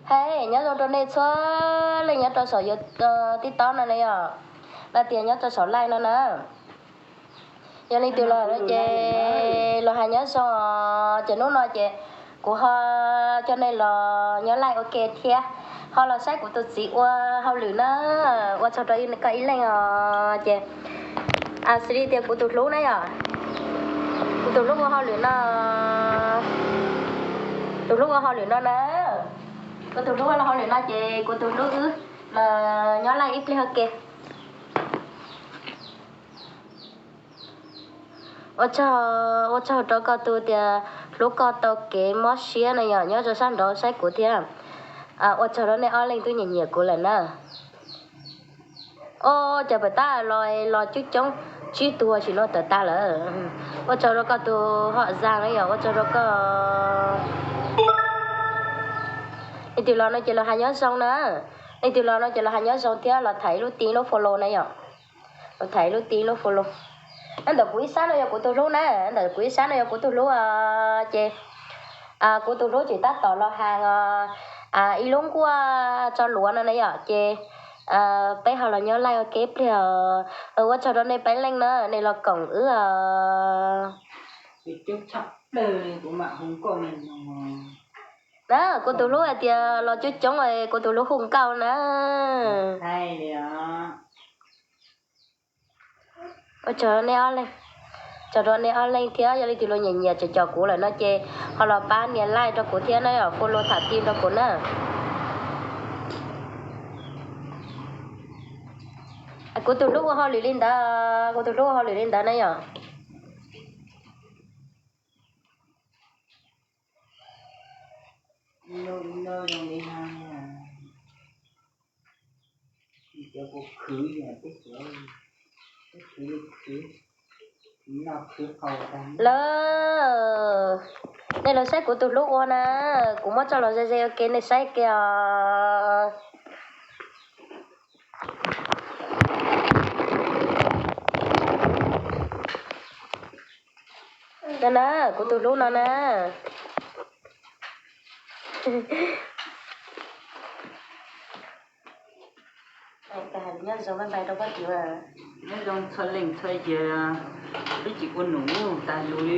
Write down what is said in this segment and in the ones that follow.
Hais nyob zoo rau nej txhua leej nyob rau saum YouTube no na yom, los tias nyob rau saum live no na. Yog leej twg los no ces los hais nyob zoo, ces hnub no ces kuv ho coj nej los nyob live ua ke thiab, ho los saib kuv tus txiv ua hauj lwm na. Ua tsaug rau koj ib leeg os. Ces xws li tias kuv tus hlub na yom, kuv tus hlub ua hauj lwm no, tus hlub ua hauj lwm no na, kuv tus hlub ua hauj lwm no ces kuv tus hlub wb los nyob live ib pliag ua ke. Ua tsaug, ua tsaug rau koj tus tias hlub koj tau kev mob siab na yom, nyob rau sab nraud saib kuv thiab. Ua tsaug rau nej ob leeg twb nyiam nyiam kuv lawm na. Os, cas pem tab los los coob coob, tsib tug tsis no tawm tag lawm. Ua tsaug rau koj tus hom zaj na yom, ua tsaug rau koj. Leej twg los no ces los hais nyob zoo na. Leej twg los no ces los hais nyob zoo thiab los thaiv lub tim lub follow na yom. Los thaiv lub tim lub follow. Ntawm kuv ib sab no yog kuv tus hlub na, ntawm kuv ib sab no yog kuv tus hlub. Ces kuv tus hlub tseem tab tom los hais ib lub nkuaj tso luav no na yom, ces peb ho los nyob live ua ke pliag. Ua tsaug rau nej peb leej na, nej los koom wb os. Na, kuv tus hlub hais tias los coob coob, kuv tus hlub hu nkauj na. Ua tsaug rau nej ob leeg, tsaug rau nej ob leeg thiab. Yog leej twg los nyiam nyiam tseem caum kuv lawm no ces ho los pab nias like rau kuv thiab na, follow tham tim rau kuv na. Kuv tus hlub ua hauj lwm li ntawd, kuv tus hlub ua hauj lwm li ntawd na yom. Lawv, nej los saib kuv tus hlub ua na, kuv muab tso los ze ze ua ke nej saib ke os. No na, kuv tus hlub no na. Nyob zoo txhua leej txhua yam, peb tsis ua num tas lus li,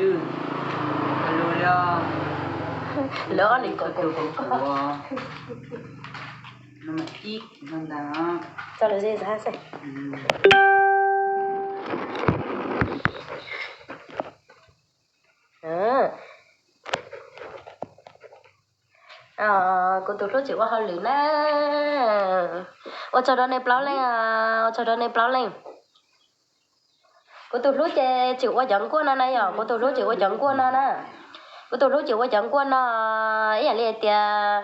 tas lus li os. Lawv ob leeg kom tus kom kuv no mas ib no ntag. Kuv tus hlub tseem ua hauj lwm na. Ua tsaug rau nej plaub leej, ua tsaug rau nej plaub leej. Kuv tus hlub ces tseem ua cov nkuaj no na yom, kuv tus hlub tseem ua cov nkuaj no na. Kuv tus hlub tseem ua cov nkuaj no, ib yam li hais tias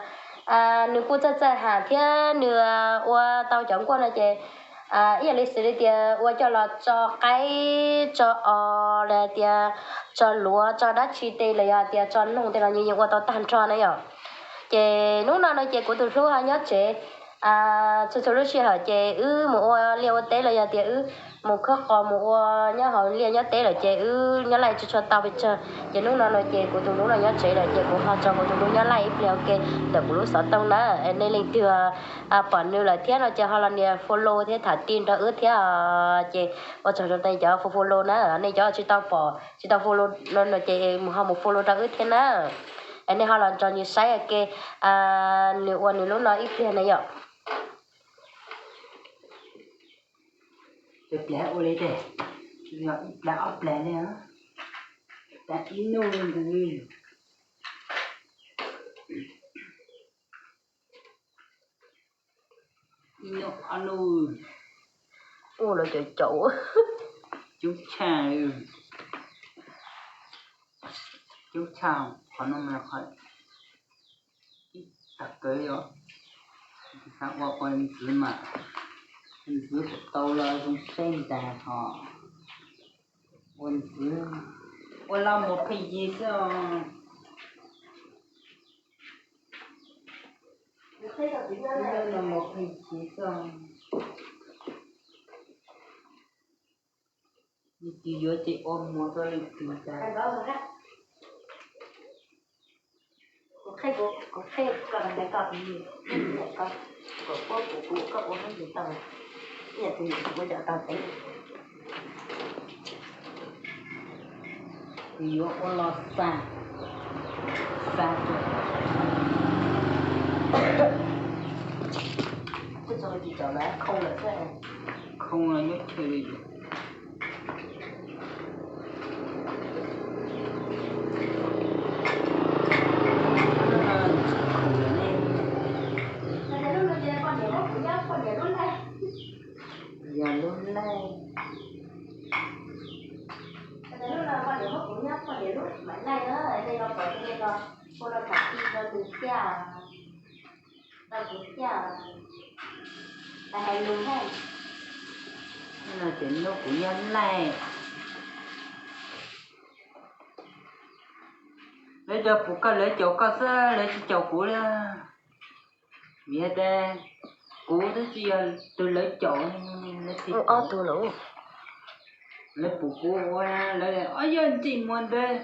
nws kuj txawj txawj ham thiab nws ua tau cov nkuaj no ces ib yam li xws li tias ua coj los tso qaib, tso os, los hais tias tso luav, tso dab tsi tes los yog tias tso noog tes los nws yeej ua tau tag nrho na yom. Ces hnub no no ces kuv tus hlub ho nyob tsev, txhua txhua lub sij hawm ces wb mus ua liaj ua teb los yog tias wb mus khawb qos mus ua nyob hauv liaj nyob teb lawm ces wb nyob laij tsis tshua tau pes tsawg. Ces hnub no no ces kuv tus hlub los nyob tsev lawm ces kuv ho tso kuv tus hlub nyob laij ib pliag ua ke ntawm kuv lub xov tooj na. Nej leej twg pom nws lawm thiab no ces ho los nias follow thiab tham tim nrog wb thiab. Ces ua tsaug rau nej cov follow na, nej cov tsis tau pom tsis tau follow no ces mus ho mus follow rau wb thiab na. Es nej ho los nrog nws saib ua ke nws ua nws lub no ib pliag na yom. Ib pliag ua li, yog ib pliag ob pliag li, tas ib nub ntawd. Ib nub ob nub. Ua lawv caum caum. Coob tshaj, coob tshaj qhov no mas qhov ib tag kawg yom. Xav ua ua ntxiv mas, ua ntxiv kuv tau los zoo seb ntag hos. Ua ntxiv, ua los mus pheej yig xwb os. Ua los mus pheej yig xwb os. Leej twg yuav ces ua mus rau leej twg tas. Qheb kuv, kuv qheb koj ntawd koj, kuv niam koj, kuv kuv kuv koj ua hauj lwm tau, ib yam twg kuv cov tau tev. Yuav ua los xa, xa, twb tso tsis tau lawm, khoo lawm xwb, khoo los nyob chaw li. Yog lub laij. Hnub no poj niam muab kuv nyob poj niam lub mam laij na, nej los kom nej los ua los tham tij rau nws thiab, rau kuv thiab. Hais lus thiab. No ces nub kuv nyob laij. Lawv cov pum koj, lawv caum koj xwb, lawv tsis caum kuv li. Vim hais tias kuv twb tsis yog tus lawv caum, lawv tsis, ob tug lawv, lawv pum kuv ua, lawv ob yog ntsej muag ntawd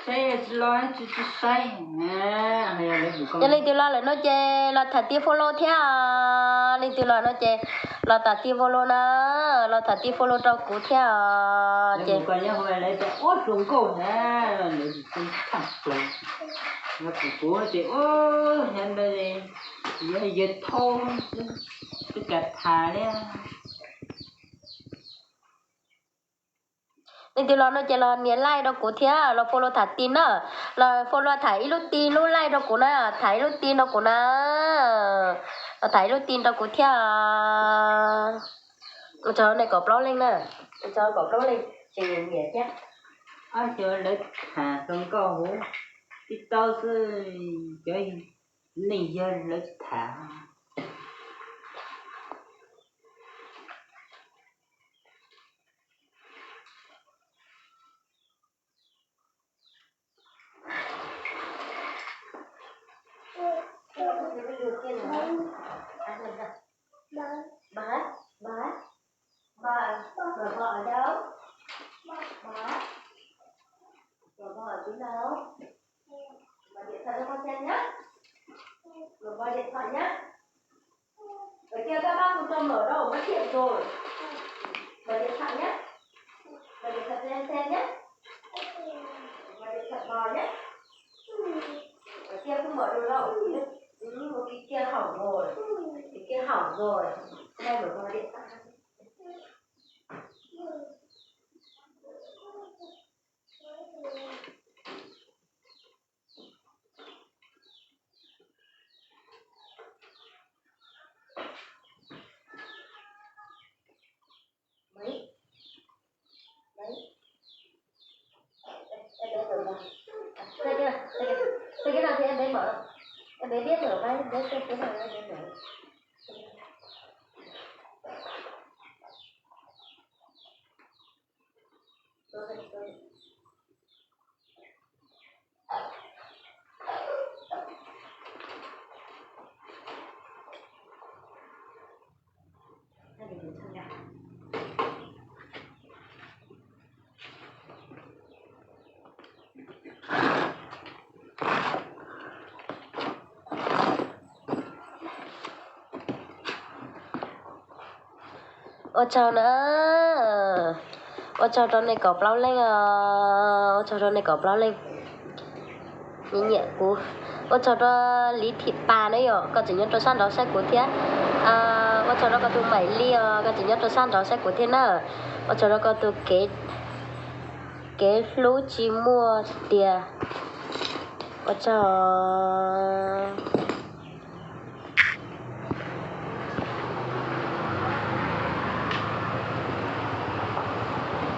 saib tsis los tsis, tsis saib. Yog leej twg los lawm no ces los tham tij follow thiab. Leej twg los no ces los tham tij follow na, los tham tij follow rau kuv thiab. Ces koj nyob hauv lawv tias ua hluas nkauj na, lawv tsis tham plaws. Yog kuv, kuv ces ua nyob ntawd, yog yawg thau twb kav tham li. Leej twg los no ces los nias like rau kuv thiab, los follow tham tij na, los follow tham ib lub tij lub like rau kuv na, tham ib lub tij rau kuv na, los tham ib lub tij rau kuv thiab. Ua tsaug nej kaum plaub leej na, ua tsaug kaum plaub leej tseem nyiam thiab. Ob xyov lawv tham hluas nkauj huv, tib tau xwb, cov neeg yawg lawv tsis tham. Bà, bà, bà, bà, bà ở đâu? Bà, bà ở dưới đâu? Bà điện thoại cho con xem nhá. Bà điện thoại nhá. Ở kia các bác không cho mở đâu, mất điện rồi. Mở điện thoại nhé. Mở điện thoại cho em xem nhé. Mở điện thoại bò nhé. Ở kia không mở được đâu. Ừ, cái kia hỏng rồi. Cái kia hỏng rồi. Hôm nay mở bò điện thoại. Cái kia, cái kia, cái kia là thì em bé mở. Em bé biết mở cái, em bé xem thế nào em bé mở. Ua tsaug na, ua tsaug rau nej kaum plaub leej os, ua tsaug rau nej kaum plaub leej nyiam kuv. Ua tsaug rau Li Thim Pas na yom, koj tseem nyob rau sab nraud saib kuv thiab. Ua tsaug rau koj tus Maim Li os, koj tseem nyob rau sab nraud saib kuv thiab na. Ua tsaug rau koj tus kev, kev hlub tsis muaj tiag. Ua tsaug.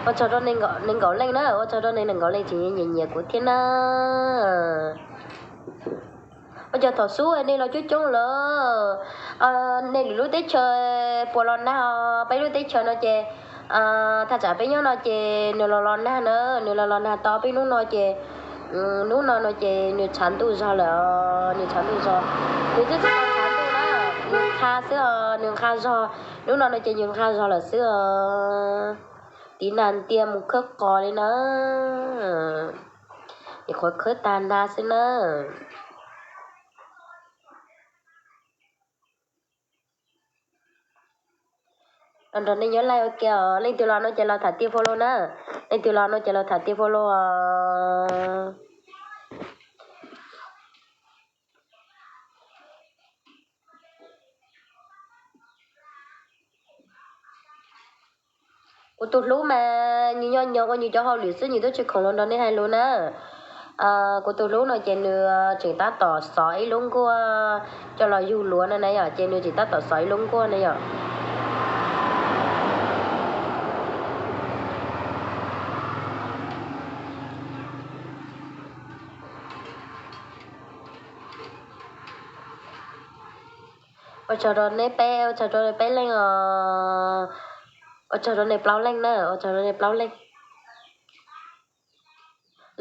Ua tsaug rau nej nees nkaum leej na, ua tsaug rau nej nees nkaum leej tseem nyiam nyiam kuv thiab na. Ua cas thaum xub nej los coob coob lawm, nej lwm lub teb chaws puas los nag os, peb lub teb chaws no ces thaj tsam peb nyob no ces nws los los nag na, nws los los nag tau peb hnub no ces, hnub no no ces nws tshav ntuj zog lawm, nws tshav ntuj zog, nws twb tsis tau tshav ntuj na, nws nqha xwb os, nws nqha zog, hnub no no ces nws nqha zog lawm xwb os. Tiv nag ntia mus khawb qos li na. Ces qhuav khwb tag nrho xwb na. Los nrog nej nyob live ua ke os, leej twg los no ces los tham tias follow na. Leej twg los no ces los tham tias follow os. Kuv tus hlub mas nws nyob nyob ua nws cov hauj lwm xwb, nws twb tsis khoom los nrog nej hais lus na. Kuv tus hlub no ces nws tseem tab tom xov ib lub nkuaj coj los yug luav no na yom, ces nws tseem tab tom xov ib lub nkuaj na yom. Ua tsaug rau nej peb, ua tsaug rau nej peb leej os. Ua tsaug rau nej plaub leej na, ua tsaug rau nej plaub leej.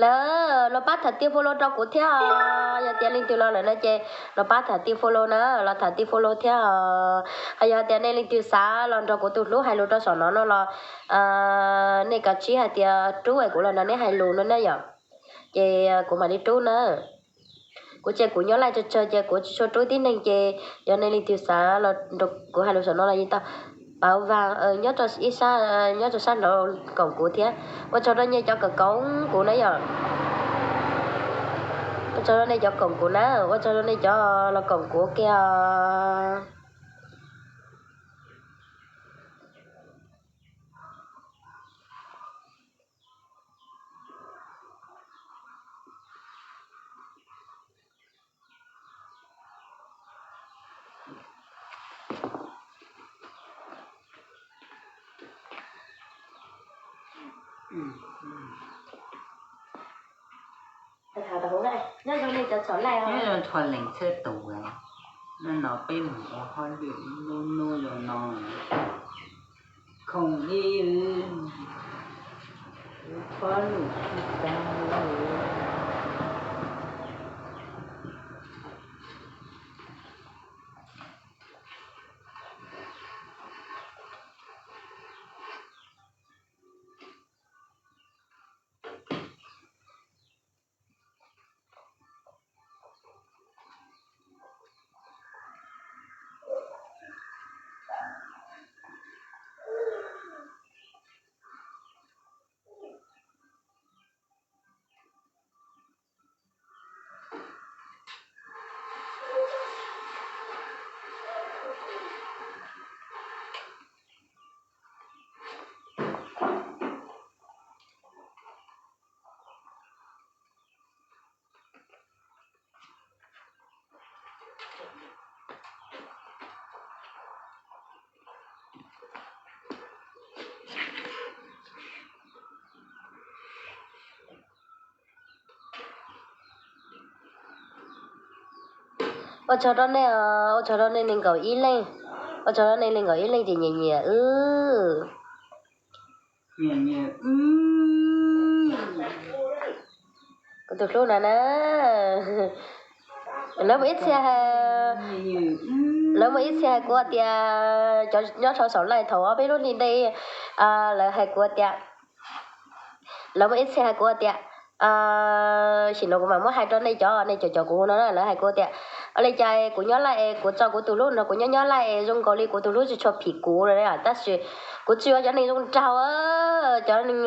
Lawv los pab tham tias follow rau kuv thiab os. Yog tias leej twg los lawm no ces los pab tham tias follow na, los tham tias follow thiab os. Hos yog tias nej leej twg xav los nrog kuv tus hlub hais lus rau saum no no los nej kav tsij hais tias rub es kuv los nrog neb hais lus no na yom. Ces kuv mam li rub na. Kuv ces kuv nyob live tsawg tsawg ces kuv tsis tshua rub tib neeg, ces yog nej leej twg xav los nrog kuv hais lus saum no los yeej tau. Pauv Vas nyob rau ib sab, nyob rau sab nraud koom kuv thiab. Ua tsaug rau nej cov koom kuv na yom. Ua tsaug rau nej cov koom kuv na, ua tsaug rau nej cov los koom kuv kiag os. Nyob zoo txhua leej txhua tus, hnub no peb mus ua hauj lwm lub hnub zoo no, khoom li, khoom li tag. Ua tsaug rau nej, ua tsaug rau nej nees nkaum ib leej, ua tsaug rau nej nees nkaum ib leej ces nyiam nyiam wb. Kuv tus hlub na na, lawv muaj ib txhia, lawv muaj ib txhia hais kuv tias, cov nyob rau saum live thaum ob peb lub hli ntej, lawv hais kuv tias, lawv muaj ib txhia hais kuv tias, sim no kuv mam muab hais rau nej cov, nej cov cov kuv no na, lawv hais kuv tias, ua li cas kuv nyob live es kuv tso kuv tus hlub nrog kuv nyob nyob live es zoo nkaus li kuv tus hlub tsis tshua phim kuv no, tab sis kuv tsis yuav cov neeg zoo nraug, cov neeg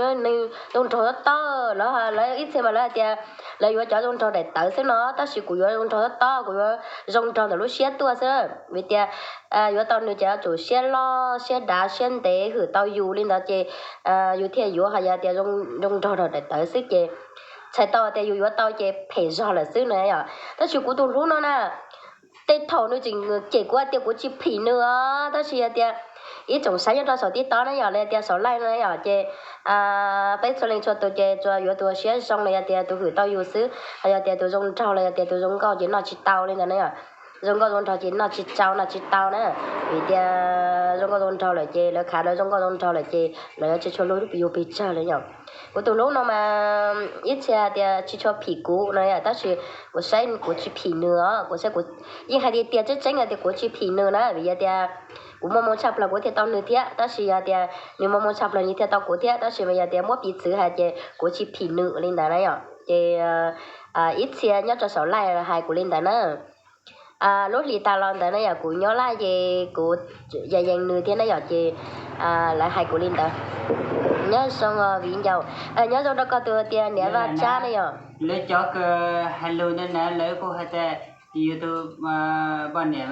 zoo nraug tob tob, lawv, lawv ib txhia mas lawv hais tias lawv yuav cov zoo nraug daim tawv xwb no, tab sis kuv yuav zoo nraug tob tob, kuv yuav zoo nraug ntawm lub siab tuaj xwb, vim tias yuav tau nws ces yuav tsum siab loj siab dav siab ntev, hwm tau yus li ntawd ces yus thiaj yuav, hos yog tias zoo nraug daim tawv xwb ces txhais tau tias yus yuav tau ces phem zog lawm xwb na yom. Tab sis kuv tus hlub no na, tej thaum nws tseem cem kuv tias kuv tsis phim nws os, tab sis yog tias ib tsoom saib nyob rau saum TikTok na yom, los yog tias saum live no yom, ces peb txhua leej txhua tus ces tsuas yuav tus siab zoo los yog tias tus hwm tau yus xwb, hos yog tias tus zoo nraug los yog tias tus zoo nkauj ces noj tsis tau li ntawd na yom. Zoo nkauj zoo nraug ces noj tsis tsau noj tsis tau na, vim tias zoo nkauj zoo nraug lawm ces lawv khav lawv zoo nkauj zoo nraug lawm ces lawv yuav tsis tshua hlub yus pes tsawg li yom. Kuv tus hlub no mas ib txhia tias tsis tshua phim kuv no yom, tab sis kuv saib kuv tsis phim nws os, kuv saib kuv yeej hais tiag tiag tseeb tseeb tias kuv tsis phim nws na, vim yog tias kuv muaj moo tshaj plaws kuv thiaj tau nws thiab, tab sis yog tias nws muaj moo tshaj plaws nws thiaj tau kuv thiab, tab sis mas yog tias muab piv txwv hais ces kuv tsis phim nws li ntawd na yom. Ces ib txhia nyob rau saum live hais kuv li ntawd na. Lub hlis tas los ntawd na yom, kuv nyob live ces kuv yees yees nws thiab na yom, ces lawv hais kuv li ntawd. Nyob zoo viv ncaus, nyob zoo rau koj tus tias niam Vaj Tsab na yom. Lawv cov kws hais lus ntawd na lawv kuj hais tias yus tus poj niam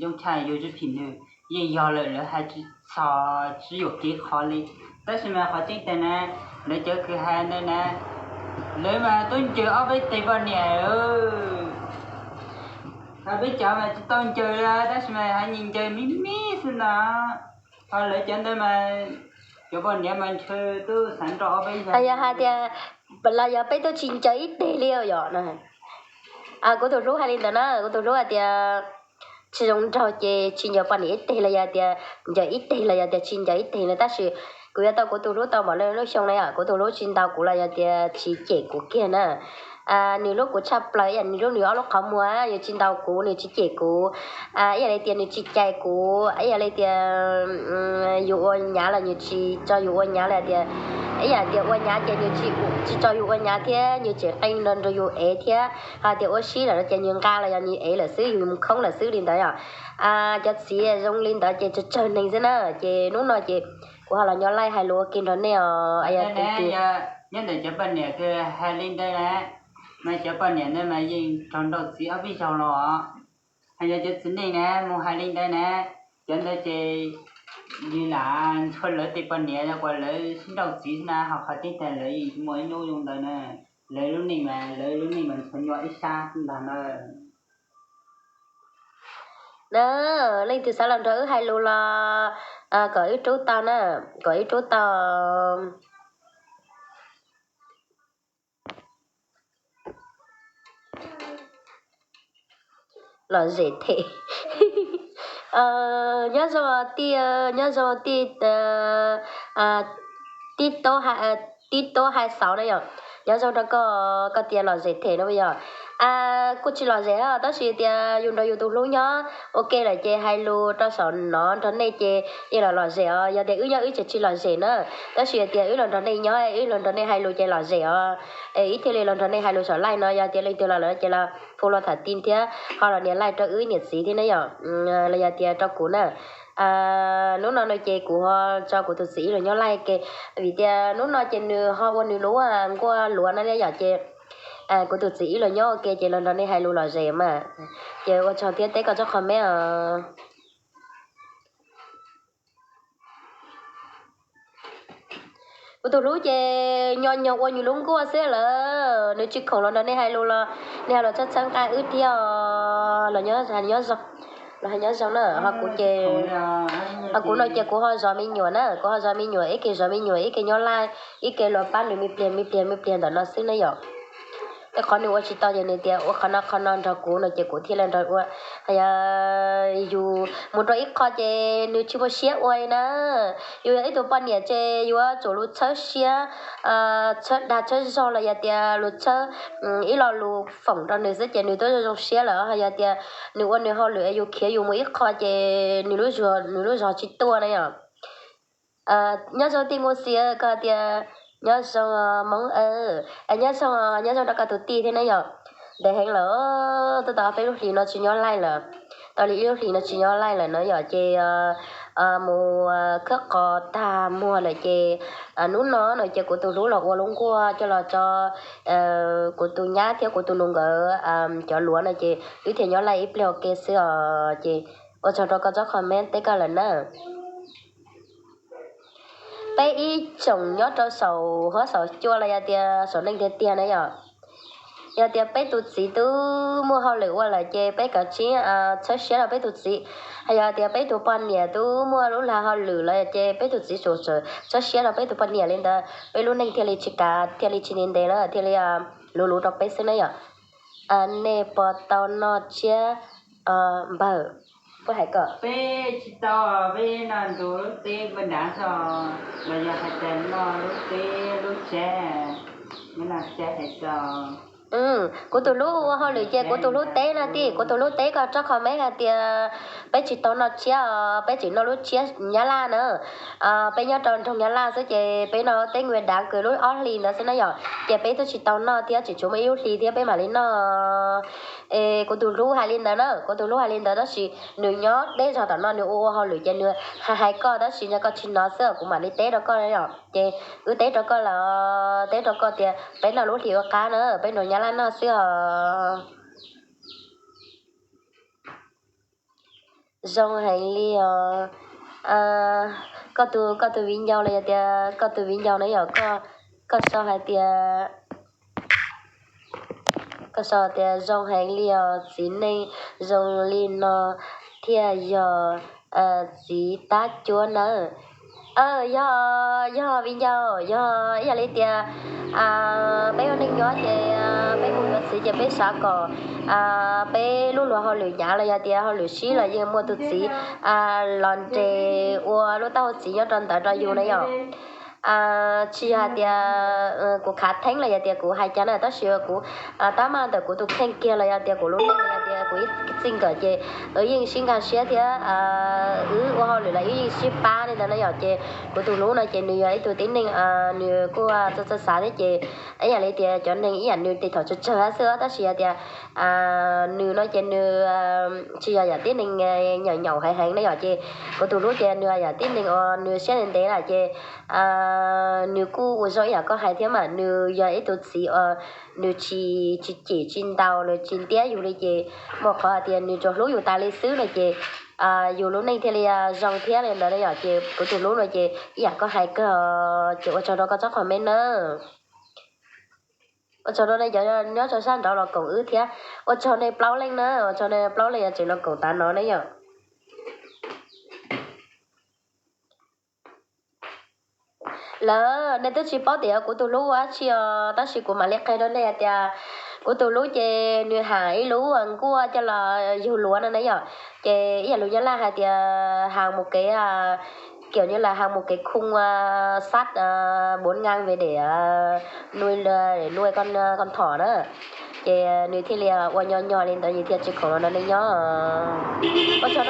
zoo tshaj yus tsis phim nws, yeej yog lawm, lawv hais tsis txog tsis yuam kev qhov li. Tab sis mas qhov tseeb tiag na, lawv cov kws hais ntawd na, lawv mas tuaj ncaws ob peb teg poj niam. Ho peb cov mas tsis tau ncaws li, tab sis mas hais ncaws me me xwb ntag. Ho lawv cov ntawd mas cov poj niam mas ntshe twb xav nrog ob peb yog hais tias los yog peb twb tsis ncaws ib teg li yom. Kuv tus hlub hais li ntawd na, kuv tus hlub hais tias tsis zoo nraug ces tsis ncaws poj niam ib teg los yog tias ncaws ib teg los yog tias tsis ncaws ib teg na, tab sis kuv yuav tau kuv tus hlub tau npaum li lub xyoo na yom, kuv tus hlub tsis ntaus kuv los yog tias tsis cem kuv kiag na. Nws hlub kuv tshaj plaws, ib yam nws hlub nws ob lub qhov muag, nws tsis ntaus kuv, nws tsis cem kuv, ib yam li tias nws tsis cais kuv, ib yam li tias yus ua nyav los nws tsis tso yus ua nyav li tias, ib yam tias ua nyav ces nws tsis tso yus ua nyav thiab nws tseem qee nrog yus ev thiab, ho tias ua si lawm no ces nws nqa los yog nws ev lawm xwb, yus mus khoob lawm xwb li ntawd yom. Cov txiv zoo li ntawd ces tsawg tsawg neeg xwb na, ces hnub no ces kuv ho los nyob live hais lus ua ke nrog nej os. Nyob ntawm cov poj niam kws hais li ntawd na, mas cov poj niam ntawd mas yeej raug nrauj txiv ob peb zaug los. Hos yog cov txiv neej na mus hais li ntawd na, cov ntawd ces yus lam ntxhua lawv tej poj niam los kuas lawv sib nrauj txiv xwb na, ho qhov tseeb tiag lawv yeej tsis muaj ib hnub zoo ntawd na. Lawv lub neej mas, lawv lub neej mas ntxhua nyuaj ib sab ntag na. Na, leej twg xav los nrog wb hais lus los kom wb rub tau na, kom wb rub tau. Lom zem them. Nyob zoo tij, nyob zoo tij, tij, tij tub hais xauv na yom. Nyob zoo rau koj, koj tias lom zem them no yog kuj tsis lom zem tab sis tias yus nrog yus tus hlub nyob ua ke lawm ces hais lus rau saum no nrog nej ces yeej los lom zem os. Yog tias wb nyob wb tseem tsis lom zem na, tab sis tias wb los nrog nej nyob, wb los nrog nej hais lus ces lom zem os. Es wb thiaj li los nrog nej hais lus saum live no, yog tias leej twg los lawm ces los phu los tham tim thiab ho los nias like rau wb niam txiv thiab na yom, los yog tias rau kuv na. Hnub no no ces kuv ho tso kuv tus txiv ib los nyob live ke, vim tias hnub no ces nws ho ua nws lub nkuaj luav na yom, ces kuv tus txiv ib los nyob ua ke ces los nrog nej hais lus lom zem mas. Ces ua tsaug thiab teb koj tsob qho me os. Kuv tus hlub ces nyo nyo ua nws lub nkuaj xwb lawm, nws tsis khoom los nrog nej hais lus los nej hais los txhawb txhawb nqa wb thiab os. Los nyob zoo, los hais nyob zoo na, ho kuv ces, ho kuv no ces kuv ho zov me nyuam na, kuv ho zov me nyuam, ib ke zov me nyuam ib ke nyob live, ib ke los pab nws me pliag me pliag me pliag ntawm no xwb na yom. Tej qhov nws ua tsis tau ces nws tias ua qhov no qhov no nrog kuv no ces kuv thiaj li nrog ua. Yog yus mus rau ib qho ces nws tsis muaj siab ua li na. Yus yog ib tug poj niam ces yuav tsum lus txhawb siab, txhawb dag txhawb zog los yog tias lus txhawb ib lo lus foom rau nws xwb ces nws twb zoo zoo siab lawm. Yog tias nws ua nws hauj lwm es yus khiav yus mus ib qho ces nws lub zog, nws lub zog tsis tuaj na yom. Nyob zoo tij Mus Xis, koj tias nyob zoo Hmoob, nyob zoo, nyob zoo rau koj tus tij thiab na yom. Ntev heev lawm, twb tau peb lub hlis no tsis nyob live lawm, tau li ib lub hlis no tsis nyob live lawm no yom, ces mus khawb qos tag muag lawm ces hnub no no ces kuv tus hlub los ua lub nkuaj coj los tso kuv tus nyab thiab kuv tus nus nkawd cov luav no ces wb thiaj nyob live ib pliag ua ke xwb os. Ces ua tsaug rau koj tsob comment teb koj lawm na. Peb ib tsoom nyob rau saum huab saum cua los yog tias saum neej tiag tiag na yom, yog tias peb tus txiv twb muaj hauj lwm ua lawm ces peb kav tsij txhawb siab rau peb tus txiv. Hos yog tias peb tus poj niam twb muaj lub lag hauj lwm lawm ces peb tus txiv tsum txhawb siab rau peb tus poj niam li ntawd, peb lub neej thiaj li tsis kav, thiaj li tsis ntev ntev na, thiaj li luv luv rau peb xwb na yom. Nej puas tau noj tsiab npawg? Puab hais kom peb tsis tau, peb noj ntu lub teb npawg nrad xwb, los yog hais tias noj lub teb lub tsaib, noj tsaib hais txog Kuv tus hlub ua hauj lwm ces kuv tus hlub teb no tij, kuv tus hlub teb koj tsob comment hais tias peb tsis tau noj tshiab os, peb tseem noj lub tshiab Nyab Laj na. Peb nyob rau nroog Nyab Laj xwb ces peb noj teb nqua dav kws lub ob hlis ntawd xwb na yom, ces peb twb tsis tau noj thiab, tseem tshuav muaj ib lub hlis thiab peb mam li noj. Es kuv tus hlub hais li ntawd na, kuv tus hlub hais li ntawd tab sis nws nyob deb zog tom no nws ua ua hauj lwm ces nws hais hais koj tab sis nyob koj tsis hnov xwb kuv mam li teb rau koj yom. Ces wb teb rau koj lawm, teb rau koj tias peb noj lub hlis ua qab na, peb nrog Nyab Laj noj xwb os. Zoo heev li os. Koj tus, koj tus viv ncaus los yog tias koj tus viv ncaus na yom, koj sau hais tias, koj sau tias zoo heev li os, txiv neej zoo li no thiaj yog txiv tab cuab nawb. Yog, yog viv ncaus, yog ib yam li tias peb ua neej nyob ces peb mus yuav txiv ces peb xav kom peb lub luag hauj lwm hnyav los yog tias hauj lwm sib los yeej muaj tus txiv los nres ua lub taub hau txiv nyob rau ntawd rau yus na yom. Tsis yog hais tias kuv khav theeb los yog tias kuv hais cas na, tab sis kuv tab maj ntawm kuv tus kheej kiag los yog tias kuv lub neej los yog tias kuv ib txij nkawm ces yeej sib nkag siab thiab wb ua hauj lwm los wb yeej sib pab li ntawd na yom. Ces kuv tus hlub no ces nws yog ib tug tib neeg nws kuj txawj txawj xav thiab ces ib yam li tias cov neeg ib yam nws tes thaum tsawg tsawg xwb tab sis yog tias nws no ces nws tsis yog yam tib neeg nyaum nyaum heev heev na yom. Ces kuv tus hlub ces nws yog yam tib neeg uas nws siab ntev ntev lawm ces nws kuj ua zoo ib yam koj hais thiab mas nws yog ib tug txiv uas nws tsis, tsis cem tsis ntaus, nws tsis ntiab yus li ces muaj qhov hais tias nws tsuas hlub yus tas li xwb no ces yus lub neej thiaj li zoo thiab li ntawd na yom. Ces kuv tus hlub no ces ib yam koj hais kawg ces ua tsaug rau koj tsob comment na. Ua tsaug rau nej cov nyob rau sab nraud los koom wb thiab. Ua tsaug nej plaub leej na, ua tsaug nej plaub leej tseem los koom tav no ne yom. Lawv nej twb tsis paub tias kuv tus hlub ua dab tsi os, tab sis kuv mam li qhia rau nej hais tias kuv tus hlub ces nws has ib lub nkuaj coj los yug luav no na yom. Ces ib yam lus Nyab Laj hais tias hàng một cái kiểu như là hàng một cái khung sắt bốn ngang về để nuôi con thỏ na. Ces nws thiaj li ua nyo nyo li ntawd nws thiaj tsis khoom los nrog nej nyob. Ua tsaug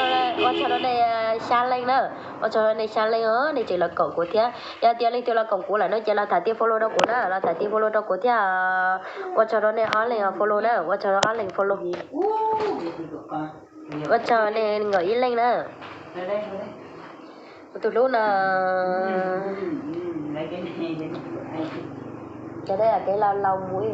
rau nej xya leej na, ua tsaug rau nej xya leej os, nej tseem los koom kuv thiab. Yog tias leej twg los koom kuv lawm no ces los tham ti follow rau kuv na, los tham ti follow rau kuv thiab. Ua tsaug rau nej ob leeg follow na, ua tsaug rau ob leeg follow. Ua tsaug nej nkaum ib leej na. Kuv tus hlub no. Cov kev laus laus mus.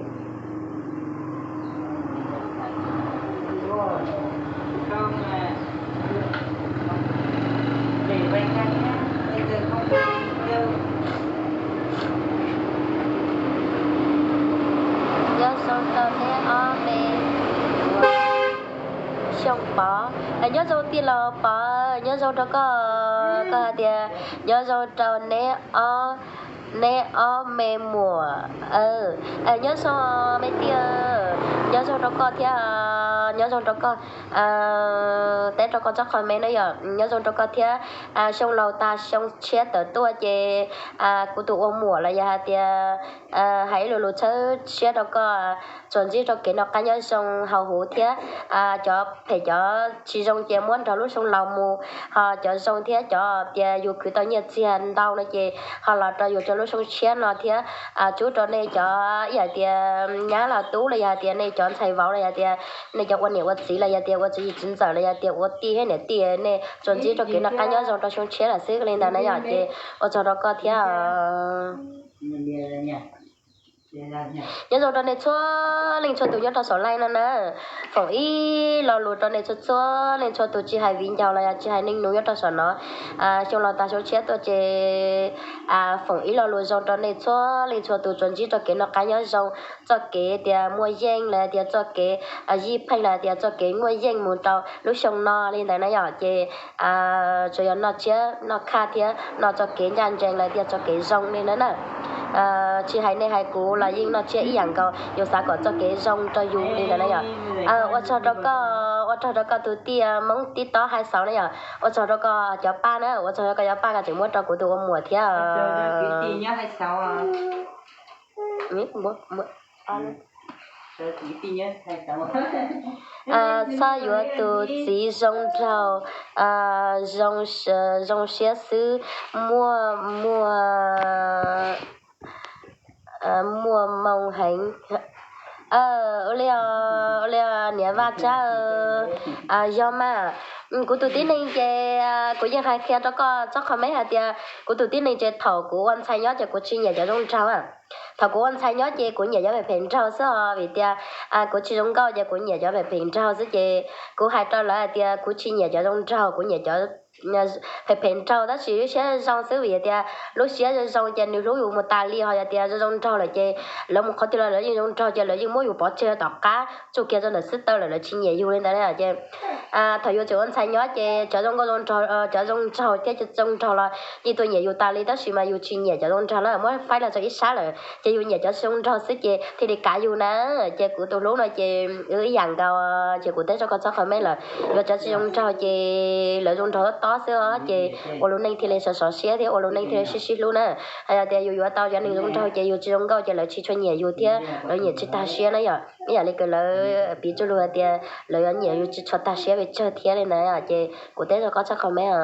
Nyob zoo rau neb ob me Xyooj Pov. Nyob zoo tij laug Pov, nyob zoo rau koj, koj hais tias nyob zoo rau neb ob, neb ob me muam. Nyob zoo me tij, nyob zoo rau koj thiab, nyob zoo rau koj. Teb rau koj tsob comment na yom, nyob zoo rau koj thiab. Xyoo laus tas xyoo tshiab tawm tuaj ces kuv tus ua muam los yog hais tias hais ib lo lus txhawb siab rau koj, tsuas ntsib rau kev noj qab nyob zoo hauv huv thiab cov phem cov tsis zoo ces muab nrog lub xyoo laus mus, ho cov zoo thiab cov tias yus khwv tau nyiaj txiag ntau no ces ho los rau yus rau lub xyoo tshiab no thiab. Tsuj rau nej cov ib yam tias nyab los tub los yog hais tias nej cov ntxhais vauv los yog tias nej cov ua niam ua txiv los yog tias ua txiv txiv ntxawm los yog tias ua tij thiab niam tij, nej tsuas ntsib rau kev noj qab nyob zoo rau xyoo tshiab lawm xwb li ntawd na yom. Ces ua tsaug rau koj thiab. Nyob zoo rau nej txhua leej txhua tus nyob rau saum live no na. Foom ib lo lus rau nej txhua txhua leej txhua tus tsis hais viv ncaus los yog tsis hais neej nus nyob rau saum no. Xyoo laus tas xyoo tshiab tuaj ces foom ib lo lus zoo rau nej txhua leej txhua tus tsuas ntsib rau kev noj qab nyob zoo, txoj kev tias muaj yeej los tias txoj kev zij pheej los tias txoj kev muaj yeej mus rau lub xyoo no li ntawd na yom. Ces tsuas yog noj tsiab noj khaj thiab noj txoj kev ncaj ncees los tias txoj kev zoo li ntawd na. Tsis hais nej hais kuv los yeej noj tsiab ib yam nkaus, yus xav kom txoj kev zoo rau yus li ntawd na yom. Ua tsaug rau koj, ua tsaug rau koj tus tij Hmoob tib tob Hais Xauv na yom. Ua tsaug rau koj cov paj na, ua tsaug rau koj cov paj koj tseem muab rau kuv tus ua muam thiab. Txhob yuav tus txiv zoo nraug, zoo siab xwb, muaj muaj muaj moo heev. Ua li, ua li niam Vaj Tsab, yog mas, kuv tus tib neeg ces kuv yeej hais qhia rau koj txoj qhov meej hais tias kuv tus tib neeg ces thaum kuv ua ntxhais nyob ces kuv tsis nyiam cov zoo nraug. Thaum kuv ua ntxhais nyob ces kuv nyiam cov phem phem nraug xwb os, vim tias kuv tsis zoo nkauj ces kuv nyiam cov phem phem nraug xwb ces kuv hais rau lawv hais tias kuv tsis nyiam cov zoo nraug, kuv nyiam cov phem phem nraug tab sis lub siab zoo xwb vim tias lub siab zoo zoo ces nws hlub yus mus tas li, ho yog tias zoo zoo nraug lawm ces lawv mus qhov twg los lawv yeej zoo nraug ces lawv yeej muab yus pov tseg tom qab tsuj kiag rau ntawm xib taw lawm, lawv tsis nyiam yus li ntawd na ces thaum yus tseem ua ntxhais nyob ces cov zoo nkauj zoo nraug, cov zoo nraug thiab cov zoo nraug los yeej tuaj nyiam yus tas li tab sis mas yus tsis nyiam cov zoo nraug na, muab faib los rau ib sab lawm ces yus nyiam cov zoo nraug xwb ces thiaj li kav yus na. Ces kuv tus hlub no ces wb ib yam nkaus, ces kuv teb rau koj txoj qhov meej lawm, yuav cov tsis zoo nraug ces lawv zoo nraug tob tob xwb os ces ua lub neej thiaj li sov sov siab thiab ua lub neej thiaj li sib sib hlub na. Hos yog tias yus yuav tau cov neeg zoo nraug ces yus tsis zoo nkauj ces lawv tsis tshua nyiam yus thiab lawv nyiam tsis tag siab na yom. Ib yam li kws lawv piv txoj lus hais tias lawv yuav nyiam yus tsis tshua tag siab pes tsawg thiab li ntawd ces kuv teb rau koj txoj qhov meej os.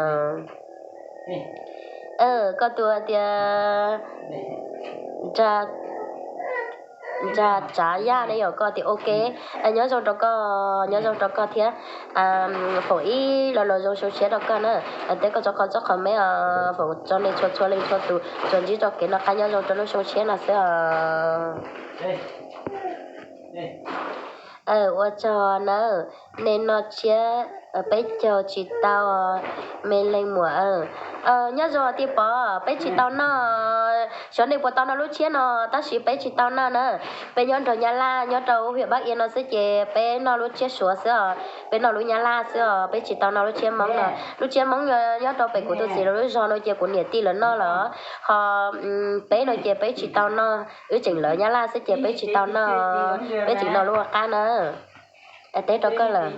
Koj tus hais tias Nra Tsav Yaj ne yom, koj tias ok, nyob zoo rau koj, nyob zoo rau koj thiab. Foom ib lo lus zoo xyoo siab rau koj na, teb koj txoj qhov txoj qhov meej os, foom tso nej txhua txhua leej txhua tus tsuas ntsib txoj kev noj qab nyob zoo rau lub xyoo siab no xwb os. Ua tsaug nawb, nej noj tsiab peb caug tsis tau, me leej muam. Nyob zoo tij Pov, peb tsis tau noj, xyov nej puas tau noj lub tsiab no, tab sis peb tsis tau noj na. Peb nyob nrog Nyab Laj nyob rau hwm Pab Ia no xwb ces peb noj lub tsiab Suav xwb os, peb noj lub Nyab Laj xwb os, peb tsis tau noj lub tsiab Hmoob no. Lub tsiab Hmoob nyob rau pem kuv tus txiv lawv lub zos no ces kuv niam tij lawv noj lawm, ho peb no ces peb tsis tau noj, wb tseem lawv Nyab Laj xwb ces peb tsis tau noj, peb tseem noj lub ua qab na. Teb rau koj lawm.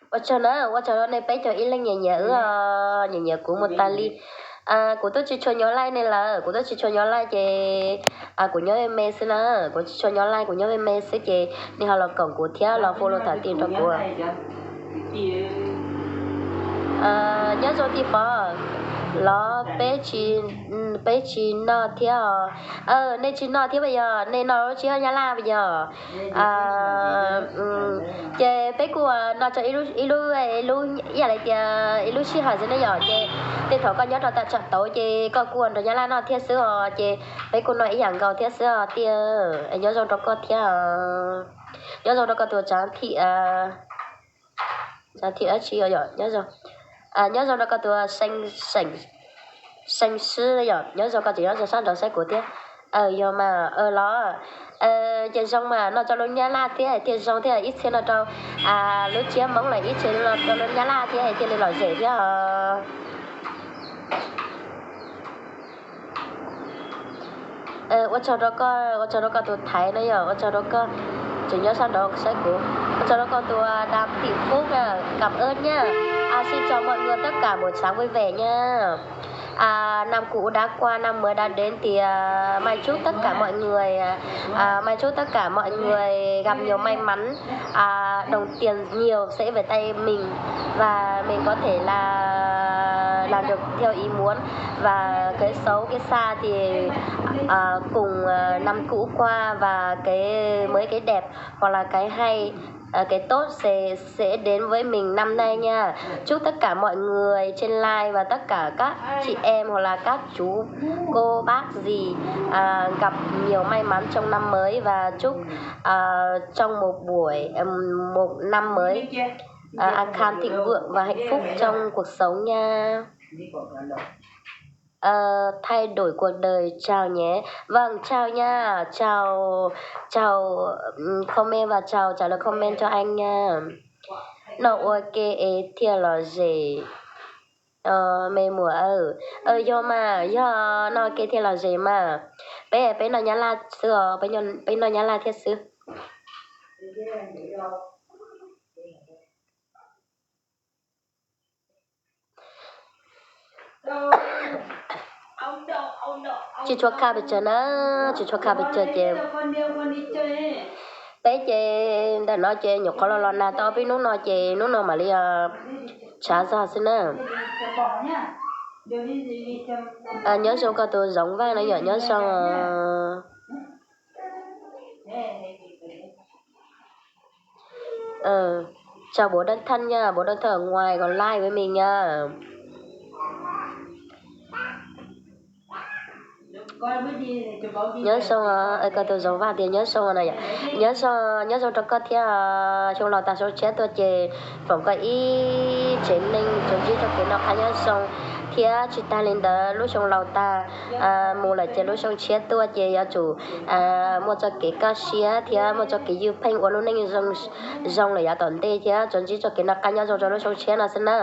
Ua tsaug na, ua tsaug rau nej peb caug ib leej nyiam nyiam wb, nyiam nyiam kuv mus tas li. Kuv twb tsis tshua nyob live nej lawm, kuv twb tsis tshua nyob live ces kuv nyob me me xwb na, kuv tsis tshua nyob live, kuv nyob me me xwb ces nej ho los koom kuv thiab los follow tham tim rau kuv. Nyob zoo tij Pov, los peb tsis noj thiab os. Nej tsis noj thiab puas yog? Nej noj lub tsiab Nyab Laj puas yog? Ces peb kuj noj tso ib lub, ib lub, ib yam li tias ib lub sij hawm xwb ne yom, ces tej thaum koj nyob rau tam tsam tauv ces koj kuj ua nrog Nyab Laj noj thiab xwb os, ces peb kuj noj ib yam nkaus thiab xwb os tij. Nyob zoo rau koj thiab, nyob zoo rau koj tus tsav thim, tsav thim dab tsi, nyob zoo rau koj tus seej sib yom, nyob zoo koj tseem nyob rau sab nraud saib kuv thiab. Yog mas los ces zoo mas noj rau lub Nyab Laj thiab thiaj zoo thiab, ib txhia noj rau lub tsiab Hmoob lawm ib txhia noj rau lub Nyab Laj thiab thiaj li lom zem thiab os. Ua tsaug rau koj, ua tsaug rau koj tus thaiv na yom, ua tsaug rau koj tseem nyob sab nraud saib kuv, ua tsaug rau koj tus dam thim fub, cảm ơn nhá. Xin chào mọi người, tất cả buổi sáng vui vẻ nha. Năm cũ đã qua, năm mới đã đến thì Mai chúc tất cả mọi người, Mai chúc tất cả mọi người gặp nhiều may mắn, đồng tiền nhiều sẽ về tay mình và mình có thể là làm được theo ý muốn và cái xấu cái xa thì cùng năm cũ qua và cái mới cái đẹp hoặc là cái hay cái tốt sẽ sẽ đến với mình năm nay nha. Chúc tất cả mọi người trên live và tất cả các chị em hoặc là các chú cô bác gì à, gặp nhiều may mắn trong năm mới và chúc à, trong một buổi à, một năm mới à, an khang thịnh vượng và hạnh phúc trong cuộc sống nha. Ờ, thay đổi cuộc đời chào nhé. Vâng, chào nha. Chào, chào, ừm, comment và chào trả lời comment cho anh nha. Noj ua ke es thiaj lom zem. Ờ, me muam, yog mas, yog noj ke thiaj lom zem mas. Peb, peb noj Nyab Laj xwb os, peb noj Nyab Laj thiab xwb. Tsis tshua kha pes tsawg na, tsis tshua kha pes tsawg ces peb ces ntawm no ces nyuam qhuav los los nag tau peb hnub no ces hnub no mam li tshav zog xwb na. Nyob zoo koj tus Zoov Vaj no yom, nyob zoo. Chào bố độc thân nha, bố độc thân ở ngoài còn like với mình nha. Nyob zoo, koj tus Zoov Vaj tias nyob zoo na yom. Nyob zoo, nyob zoo rau koj thiab. Xyoo laus tas xyoo tshiab tuaj ces foom koj ib tsev neeg tsuas ntsib txoj kev noj qab nyob zoo thiab tsis tag li ntawd lub xyoo laus tas mus lawm ces lub xyoo tshiab tuaj ces yuav tsum muaj txoj kev kaj siab thiab muaj txoj kev ywj pheej ua lub neej zoo lawm yav tom ntej thiab tsuas ntsib txoj kev noj qab nyob zoo rau lub xyoo tshiab no xwb na.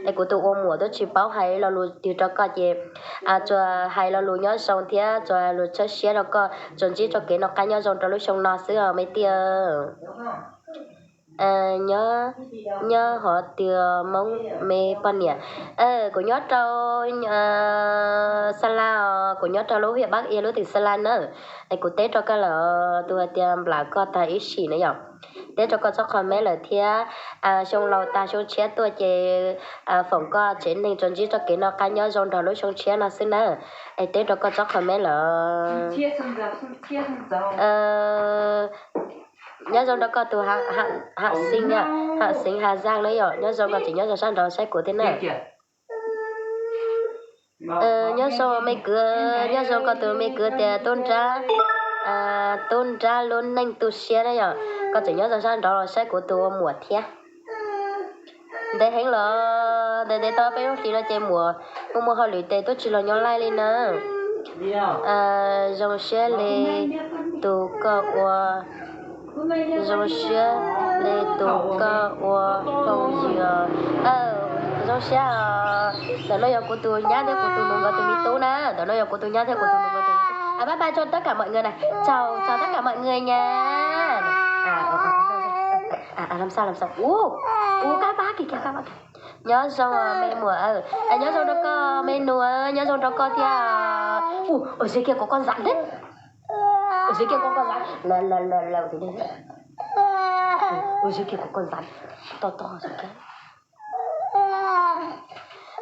Es kuv tus ua muam twb tsis paub hais lo lus twg rau koj ces tsuas hais lo lus nyob zoo thiab tsuas lus txhawb siab rau koj tsuas ntsib txoj kev noj qab nyob zoo rau lub xyoo no xwb os me tiag. Nyob, nyob hov tias Hmoob me poj niam. Kuv nyob rau Sa La os, kuv nyob rau lub hiam Pab Ia lub tim Sa La na. Es kuv teb rau koj lawm tus hais tias nplam koj tag ib sim na yom. Teb rau koj txhob qhov meb lawm thiab. Xyoo laus tas xyoo tshiab tuaj ces foom koj tsev neeg tsuas ntsib txoj kev noj qab nyob zoo nrog lub xyoo tshiab no xwb na. Es teb rau koj txhob qhov meb lawm. Nyob zoo rau koj tus Haj Xeev, Haj Xeev Hà Giang na yom, nyob zoo koj tseem nyob zoo sab nraud saib kuv thiab na. Nyob zoo me kwv, nyob zoo koj tus me kwv tias Tub Nrab, Tub Nrab lub neej tu siab na yom, koj tseem nyob zoo sab nraud los saib kuv tus ua muam thiab. Ntev heev los ntev ntev tau peb lub hlis no ces muam muaj muaj hauj lwm ces twb tsis los nyob laij li na. Zoo siab li tus koj ua, zoo siab li tus koj ua phooj ywg. Zoo siab os. Ntawm no yog kuv tus nyab thiab kuv tus nus nkawd tus me tub na, ntawm no yog kuv tus nyab thiab kuv tus nus nkawd tus me tub. Bye bye cho tất cả mọi người này, chào chào tất cả mọi người nha. Ua kab pab kis kab pab kis. Nyob zoo me muam, nyob zoo rau koj me nus, nyob zoo rau koj thiab. Ua zeb kiag kuv koj ntxam thiab. Ua zeb kiag kuv koj ntxam, ua zeb kiag kuv koj ntxam, to to zeb kiag.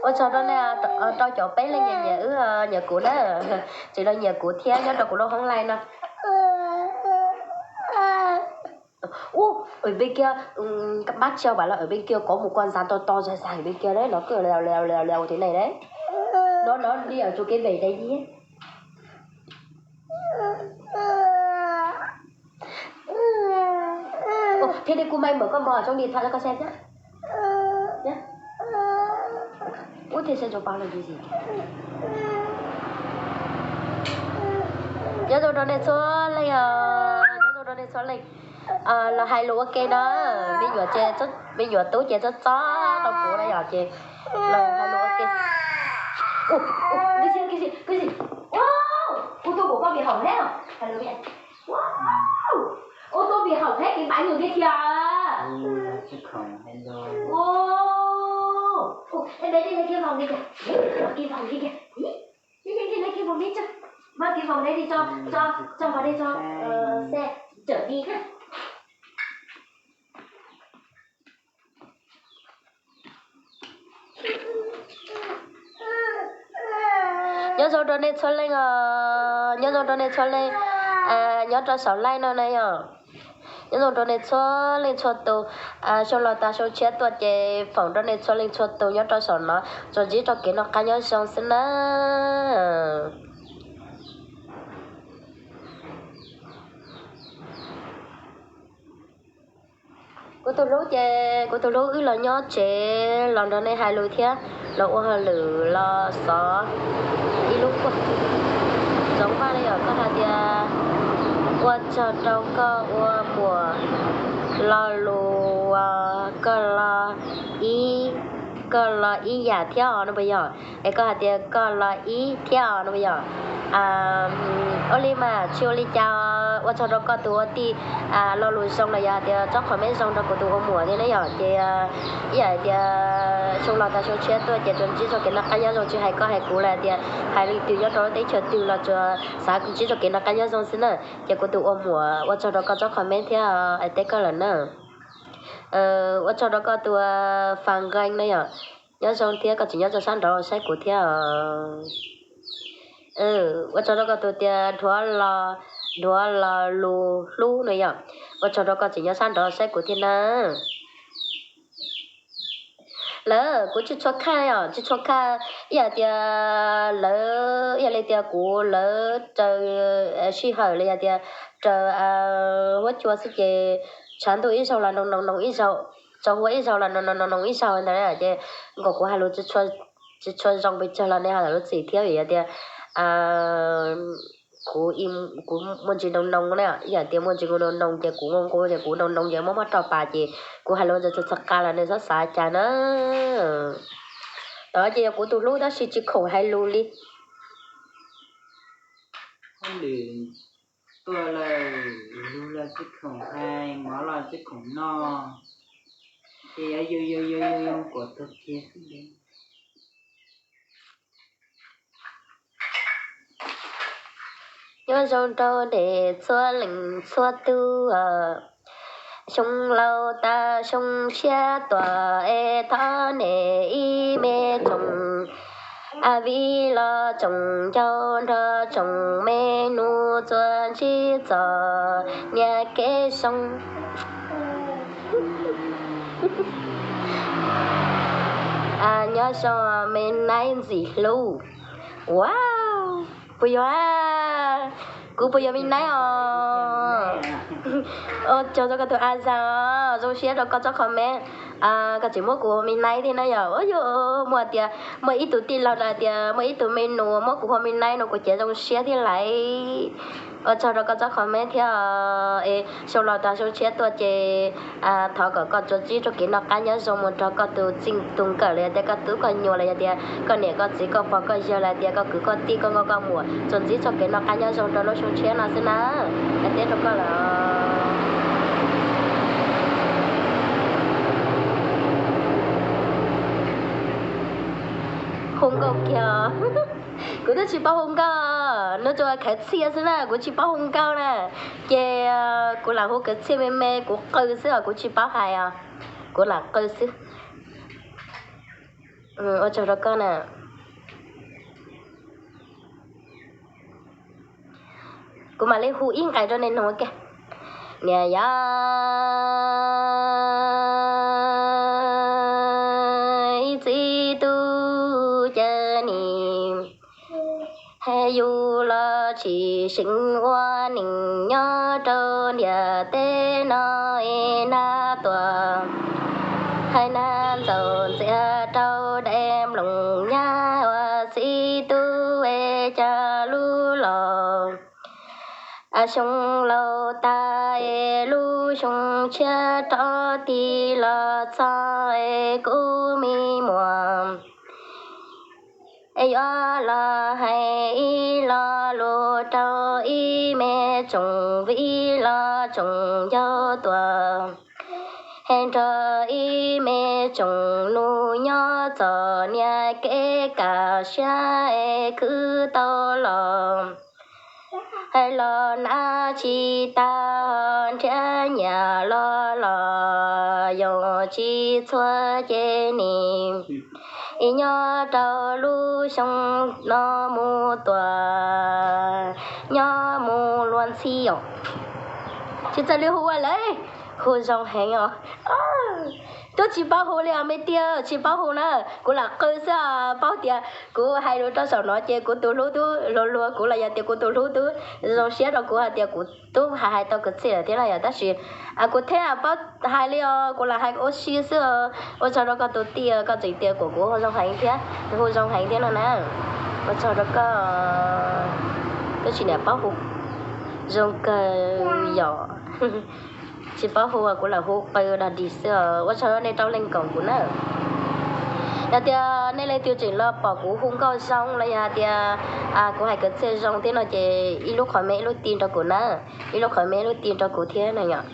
Ua tsaug rau nej, rau cov peb leej nyiam nyiam wb nyiam kuv na, tseem los nyiam kuv thiab nyob rau kuv lub hoob laij no. Ub, ở bên kia, bác Châu bảo là ở bên kia có một con rắn to to dài dài ở bên kia đấy, nó cứ leo leo leo leo thế này đấy. Nó nó đi ở chỗ cái bể đấy nhé. Ủa, thế thì cô May mở con bò ở trong điện thoại cho con xem nhá. Nhá. Út thì sẽ cho con là gì gì. Nyob zoo rau nej txhua leej os, nyob zoo rau nej txhua leej. Los hais lus ua ke no, me nyuam ces, me nyuam tub ces txob txob rau kuv na yom ces los hais lus ua ke. Ua, ua, cái gì, cái gì, cái gì? Wow, ô tô của con bị hỏng hết rồi. Hais lus đi. Wow, ô tô bị hỏng hết cái bánh rồi kia kìa. Ui, cái khổng hay rồi. Wow. Ủa, em bé đi lấy cái vòng đi kìa. Lấy cái vòng đi kìa. Ý, đi, đi, đi lấy cái vòng đi cho. Mang cái vòng đấy đi cho, cho, cho vào đây cho, ờ, xe chở đi nhá. Nyob zoo rau nej txhua leej os, nyob zoo rau nej txhua leej nyob rau saum live no na yom. Nyob zoo rau nej txhua leej txhua tus, xyoo laus tas xyoo tshiab tuaj ces foom rau nej txhua leej txhua tus nyob rau saum no tsuas ntsib txoj kev noj qab nyob zoo xwb na. Kuv tus hlub ces kuv tus hlub wb los nyob tsev los nrog nej hais lus thiab los ua hauj lwm los xov ib lub kuaj. Zoov Vaj li os, koj hais tias ua tsaug rau koj ua muam lo lus, koj los ib koj los ib yam thiab os no puas yog? Es koj hais tias koj los ib thiab os no puas yog? Ua li mas tsis ua li cas, ua tsaug rau koj tus ua tij lo lus zoo los yog hais tias tsob qhov meb zoo rau kuv tus ua muam thiab na yom. Ces ib yam hais tias xyoo laus tag xyoo tshiab tuaj ces tsuas ntsib txoj kev noj qab nyob zoo, tsis hais koj hais kuv los tias hais leej twg nyob rau lub teb chaws twg los tsuas xav ntsib txoj kev noj qab nyob zoo xwb na. Ces kuv tus ua muam ua tsaug rau koj tsob qhov meb thiab es teb koj lawm na. Ua tsaug rau koj tus fa nqeeg na yom. Nyob zoo thiab koj tseem nyob rau sab nraud saib kuv thiab. Ua tsaug rau koj tus tias dhuav los, dhuav los lus hlub no yom. Ua tsaug rau koj tseem nyob sab nraud saib kuv thiab na. Lawv kuv tsis tshua khaj os, tsis tshua khaj. Ib yam tias lawv, ib yam li tias kuv lawv raws sij hawm los yog tias raws huab cua xwb ces tshav ntuj ib zaug los noo noo noo ib zaug, tsaus huab ib zaug los noo noo noo noo ib zaug ntawd ces nkaus kuv hais lus tsis tshua zoo pes tsawg los nej ho lub txim thiab vim yog tias kuv, kuv muaj ntsis noo noo na, ib yam tias muaj ntsis noo noo ces kuv nqua nqua ces kuv noo noo ces muab muab rau pas ces kuv hais lus txog txog qa los nej txhob xav cas na. Ces yog kuv tus hlub tab sis tsis khoom hais lus li. Hauj lwm tuaj lawm, lug los tsis khoom hais, mov los tsis khoom noj, ces yuav yuav yuav yuav yuav yuav kuam tuag kiag xwb. Nyob zoo rau nej txhua leej txhua tus, xyoo laus tas xyoo tshiab tuaj es thov nej ib me tsoom vij los tsoom ncauj nrog tsoom me nus txuas ntsib txom nyem kev zoo. Nyob zoo me naib ntxim hlub. Wow, puas yog? Kuv puas yog me naib os? Ua tsaug rau koj tus a zag os, zoo siab rau koj tsob comment. Koj tseem muab kuv hu me naib thiab na yom. Ua yog muaj tias muaj ib tug tij laug los tias muaj ib tug me nus muab kuv hu me naib no kuv ces zoo siab thiab laiv. Ua tsaug rau koj tsob comment thiab. Es xyoo laus tas xyoo tshiab tuaj ces thov kom koj tsuas ntsib txoj kev noj qab nyob zoo mus nrog koj tus txij tus nkawm los yog tias koj tub koj nyuam los yog tias koj niam koj txiv koj pog koj yawg los yog tias koj kwv koj tij koj nkauj koj muam tsuas ntsib txoj kev noj qab nyob zoo rau lub xyoo tshiab no xwb na. Hais tias rau koj lawm. Hu nkauj kiag. Kuv twb tsis paub hu nkauj, nws tsuas khawv txhia xwb na, kuv tsis paub hu nkauj na. Ces kuv lam hu khawv txhia me me, kuv qw xwb os, kuv tsis paub hais os. Kuv lam qw xwb. Ua tsaug rau koj na. Kuv mam li hu ib nqes rau nej mloog ua ke. Niam yog ib txiv tub cav nis, yus los tsis seev ua neej nyob rau ntiaj teb no es nag tuaj hais nag ntxaum ntxias rau daim nplooj nyab ua txiv tub es cas lub los xyoo laus tas es lub xyoo tshiab rov tig los txog es kuv me muam es yuav los hais ib lo lus rau ib me tsoom vij los tsoom ncauj tuaj, es nrog ib me tsoom nus nyob txom nyem kev kam siab es khwv tau los hais los nab tsis tag, nrhiav nyiam los los yoom tsis txhua ces nim es nyob rau lub xyoo no mus tuaj, nyob mus luag ntxhi os. Tsis txawj li hu ua lawm, hu zoo heev os. Twb tsis paub hu li os me tiag, tsis paub hu na, kuv lam qw xwb os. Paub tias kuv hais lus rau saum no ces kuv tus hlub twb luag luag kuv los yog tias kuv tus hlub twb zoo siab rau kuv hais tias kuv twb hais hais tau kwv txhiaj lawm thiab no yog tab sis kuv thiaj paub hais li os, kuv lam hais ua si xwb os. Ua tsaug rau koj tus tij, koj tseem tias kuv hu zoo heev thiab, hu zoo heev thiab no na. Ua tsaug rau koj, twb tsis niam paub hu zoo kawg yom. Tsis paub hu kuv lam hu qw dog dig xwb os. Ua tsaug nej rau leej koom kuv na. Yog tias nej leej twg tseem los pom kuv hu nkauj zoo los yog hais tias kuv hais kwv txhiaj zoo thiab no ces ib lub qhov me ib lub ti rau kuv na, ib lub qhov me ib lub ti rau kuv thiab na yom.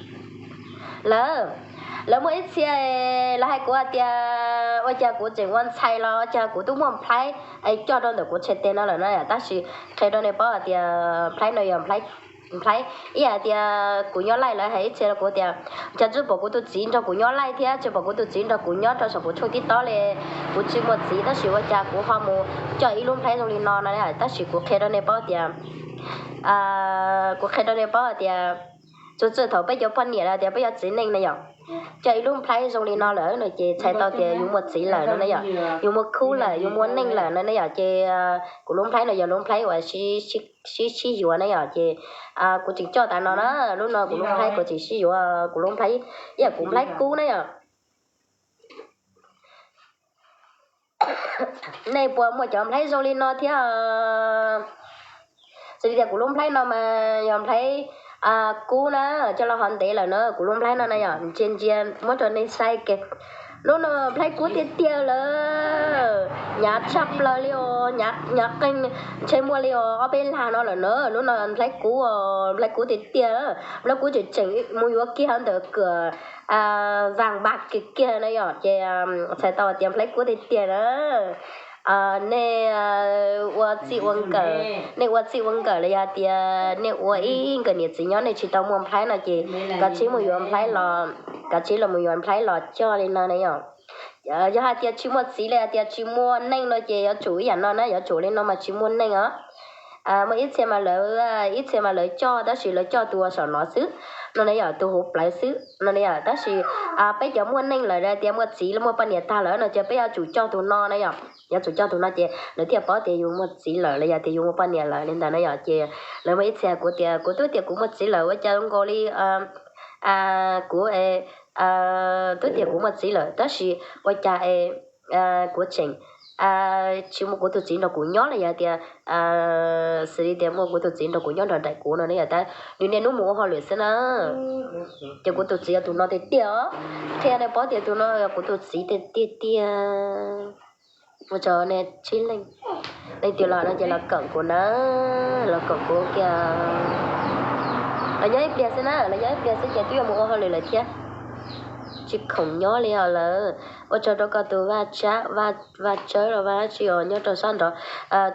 Lawv, lawv muaj ib txhia lawv hais kuv hais tias ua cas kuv tseem ua ntxhais los ua cas kuv twb muaj nplhaib coj rau ntawm kuv txhais tes no lawm na, tab sis qhia rau nej paub hais tias nplhaib no yog nplhaib ib yam tias kuv nyob laij lawv hais ib txhia rau kuv tias, cas tsis pom kuv tus txiv nrog kuv nyob laij thiab tsis pom kuv tus txiv nrog kuv nyob rau saum kuv tshooj tib tob li, kuv tsis muaj txiv tab sis ua cas kuv ho mus coj ib lub nplhaib zoo li no no, tab sis kuv qhia rau nej paub tias, kuv qhia rau nej paub tias, txhua txhua thaum peb cov poj niam los tias peb yog txiv neej na yom, coj ib lub nplhaib zoo li no lawm no ces txhais tau tias yus muaj txiv lawm no na yom, yus muaj khub lawm yus muaj neej lawm no na yom, ces kuv lub nplhaib no yog lub nplhaib uas sib sib yuav na yom, ces kuv tseem coj tas no na, lub no kuv lub nplhaib kuv tseem sib yuav kuv lub nplhaib, ib yam kuv nplhaib kub na yom. Nej puas muaj cov nplhaib zoo li no thiab? Xws li tias kuv lub nplhaib no mas yog nplhaib kub na, coj los ho ntev lawm na, kuv lub nplhaib no na yom, ntsia ntsia muab rau nej saib ke. Lub no nplhaib kub tiag tiag lawm, hnyav tshaj plaws li os, hnyav qeeg, ntshe muaj li os ob peb lag no lawm na. Lub no nplhaib kub, nplhaib kub tiag tiag, nplhaib kub tseem tseem mus yuav kiag ntawm kawm vas npaj kiag kiag na yom, ces txhais tau tias nplhaib kub tiag tiag na. Nej ua txij ua nkawm, nej ua txij ua nkawm los yog tias nej ua ib nkawm niam txiv nyob nej tsis tau muaj nplhaib no ces kav tsij mus yuav nplhaib los, kav tsij los mus yuav nplhaib los coj li no na yom. Yog hais tias tsis muaj txiv los yog tias tsis muaj neej no ces yuav tsum ib yam no na, yuav tsum li no mas tsis muaj neej os. Muaj ib txhia mas lawv, ib txhia mas lawv coj tab sis lawv coj tus uas saum no xwb no na yom, tus hauv plawv xwb no na yom, tab sis peb cov muaj neej lawm tias muaj txiv muaj poj niam tag lawm no ces peb yuav tsum coj tus no na yom, yuav tsum coj tus no ces lawv thiaj paub tias yus muaj txiv lawm los yog tias yus muaj poj niam lawm li ntawd na yom. Ces lawv muaj ib txhia kuv tias kuv twb tias kuv muaj txiv lawm ua cas zoo nkaus li kuv twb tias kuv muaj txiv lawm tab sis ua cas es kuv tseem tsis muaj kuv tus txiv nrog kuv nyob los yog tias xws li tias muaj kuv tus txiv nrog kuv nyob nrog nraim kuv no ne yom, tab nws niaj hnub mus ua hauj lwm xwb na. Ces kuv tus txiv yog tus no tiag tiag os, qhia nej paub tias tus no yog kuv tus txiv tiag tiag tiag. Ua tsaug nej tsib leej, leej twg los no ces los koom kuv na, los koom kuv kiag. Los nyob ib pliag xwb na, los nyob ib pliag xwb ces twb yuav mus ua hauj lwm lawm thiab. Tsis khoom nyob li os lawm. Ua tsaug rau koj tus Vaj Tsab, Vaj Tsawb los Vaj tsi os nyob rau sab nrad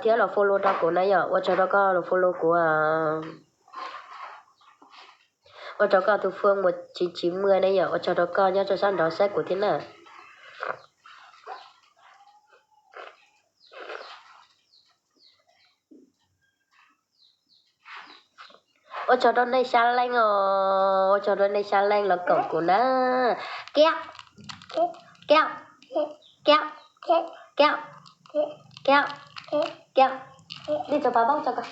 thiab los follow rau kuv na yom. Ua tsaug rau koj los follow kuv. Ua tsaug koj tus Phương một chín chín mươi na yom, ua tsaug rau koj nyob rau sab nrad saib kuv thiab na. Ua tsaug rau nej xya leej os, ua tsaug rau nej xya leej los koom kuv na. Kiab, kiab, kiab, kiab, kiab, kiab. Nej tso pa bauj tso ko.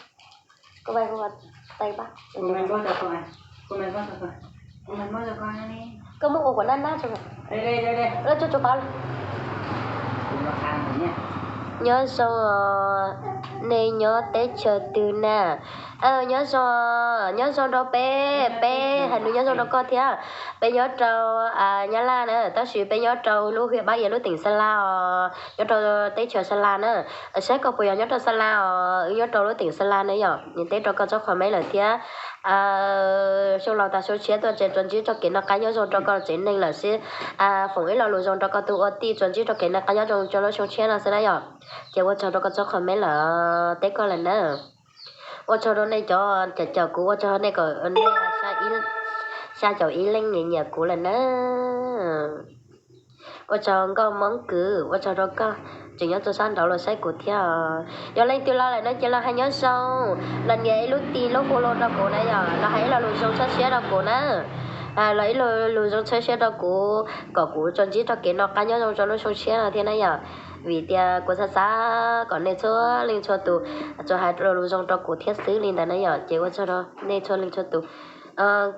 Koj muab ua kuv nab nab tso. Tso tso pa. Nyob zoo, nej nyob teb chaws twg na? Nyob zoo, nyob zoo rau peb, peb hais nws nyob zoo rau koj thiab. Peb nyob rau Nyab Laj na, tab sis peb nyob rau lub huyện Bắc Yên lub tỉnh Sơn La os, nyob rau teb chaws Sa La na. Saib koj puas yog nyob rau Sa La os, wb nyob rau lub tỉnh Sa La na yom. Niam teb rau koj txoj comment lawm thiab. Xyoo laus tas xyoo tshiab tuaj tsev tsuas ntsib txoj kev noj qab nyob zoo rau koj tsev neeg lawm xwb. Foom ib lo lus zoo rau koj tus ua tij tsuas ntsib txoj kev noj qab nyob zoo rau lub xyoo tshiab no xwb na yom. Ces ua tsaug rau koj txoj comment lawm, teb koj lawm na. Ua tsaug rau nej cov caum kuv, ua tsaug nej kom nej xya caum ib leej nyiam nyiam kuv lawm na. Ua tsaug nkauj Hmoob Kwv, ua tsaug rau koj tseem nyob rau sab nraud los saib kuv thiab. Yog leej twg los lawm no ces los hais nyob zoo, los nias ib lub ti lub follow rau kuv na yom, los hais ib lo lus zoo txhawb siab rau kuv na. Los ib lo lus zoo txhawb siab rau kuv kom kuv tsuas ntsib txoj kev noj qab nyob zoo rau lub xyoo tshiab no thiab na yom. Vim tias kuv xav xav kom nej txhua leej txhua tus tsuas hais lo lus zoo rau kuv thiab xwb li ntawd na yom. Ces ua tsaug rau nej txhua leej txhua tus.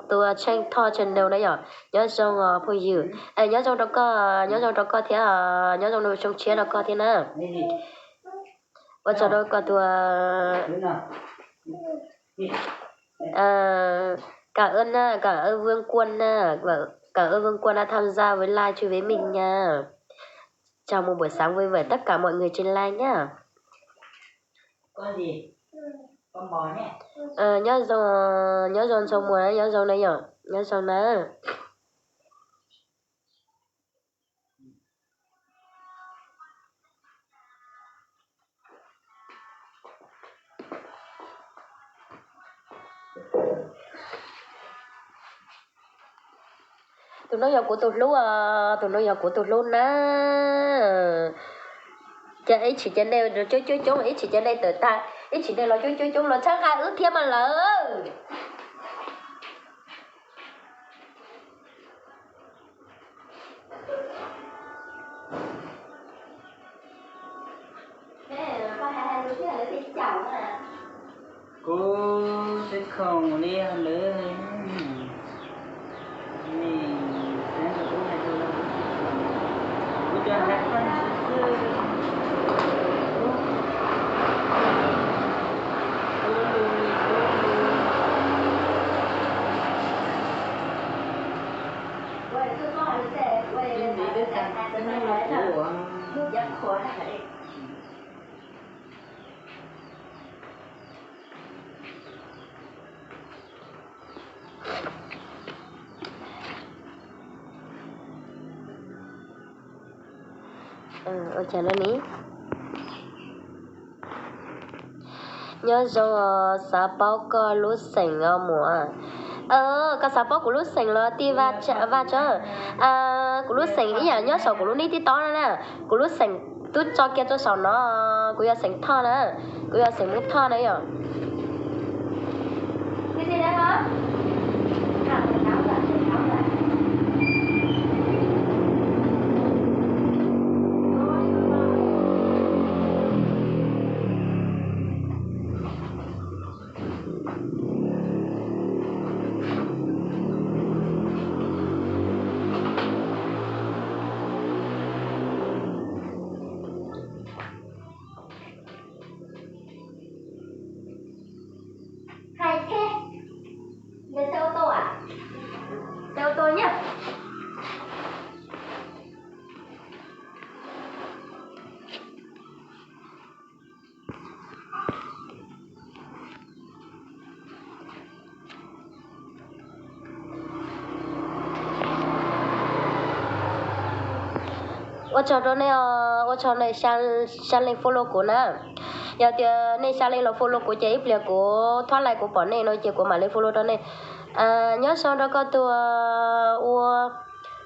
Tus Tsheej Thoj channel na yom, nyob zoo os phooj ywg. Nyob zoo rau koj, nyob zoo rau koj thiab, nyob zoo rau xyoo tshiab rau koj thiab na. Ua tsaug rau koj tus Cảm ơn, cảm ơn Vương Quân, cảm ơn Vương Quân đã tham gia với live truy với mình nha. Chào một buổi sáng vui vẻ tất cả mọi người trên live nhá. Nyob zoo, nyob zoo Ntxhua Muas, nyob zoo na yom, nyob zoo na. Tus no yog kuv tus hlub, tus no yog kuv tus hlub na. Ces ib tsis ces nej coob coob coob, ib tsis ces nej tawm tag, ib tsis nej los coob coob coob los txhawb nqa wb thiab mas lawm. Kuv twb khoom li lawv, kuv cov hais pheej xwb xwb. Nyob zoo, xav paub koj lub xeem os muam. Koj xav paub kuv lub xeem los tij Vaj Tsab. Kuv lub xeem ib yam nyob saum kuv lub nick TikTok no na. Kuv lub xeem twb tso kiag rau saum no. Kuv yog xeem Thoj na. Kuv yog xeem Hmoob Thoj na yom. Hais thiab, yog xe ô tô à? Xe ô tô nhá. Ua tsaug rau nej, ua tsaug nej xya leej follow kuv na. Yog tias nej xya leej los follow kuv ces ib pliag kuv thob laij kuv pom nej no ces kuv mam li follow rau nej. Nyob zoo rau koj tus ua,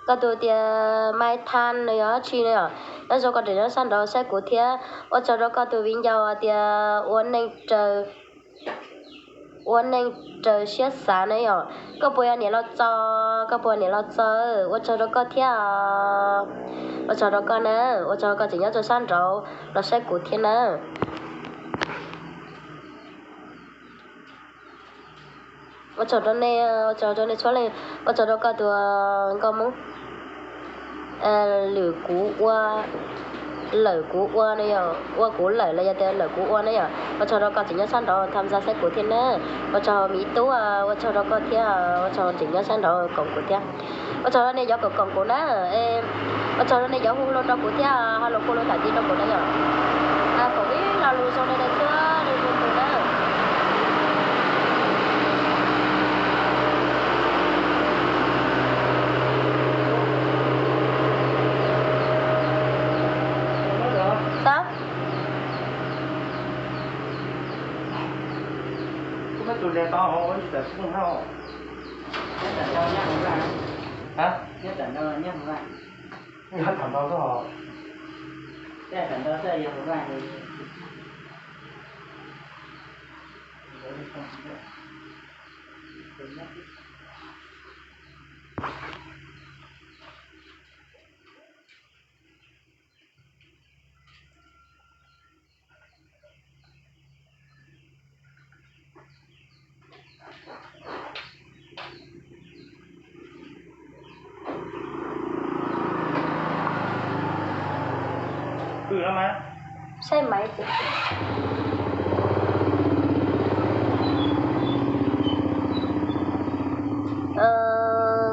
koj tus tias Mai Than no yog tsi no yom. Nyob zoo koj tseem nyob sab nraud saib kuv thiab. Ua tsaug rau koj tus viv ncaus tias ua neej raws, ua neej raws siab xav na yom. Koj puas yog niam Los Txos, koj puas yog niam Los Txos, ua tsaug rau koj thiab. Ua tsaug rau koj na, ua tsaug rau koj tseem nyob rau sab nraud los saib kuv thiab na. Ua tsaug rau nej, ua tsaug rau nej txhua leej, ua tsaug rau koj tus nkauj Hmoob. Lwm kuv ua, lawm kuv ua no yog, ua kuv lawm los yog tias lawm kuv ua na yom. Ua tsaug rau koj tseem nyob sab nraud tham ntxa saib kuv thiab na. Ua tsaug miv tub, ua tsaug rau koj thiab, ua tsaug tseem nyob sab nraud koom kuv thiab. Ua tsaug rau nej cov koom koom kuv na. Ua tsaug rau nej cov hu lus rau kuv thiab, ho lus hu lus tham ntxiv rau kuv na yom. Foom ib lo lus zoo rau nej txhua leej txhua tus na. Xav Saib maiv.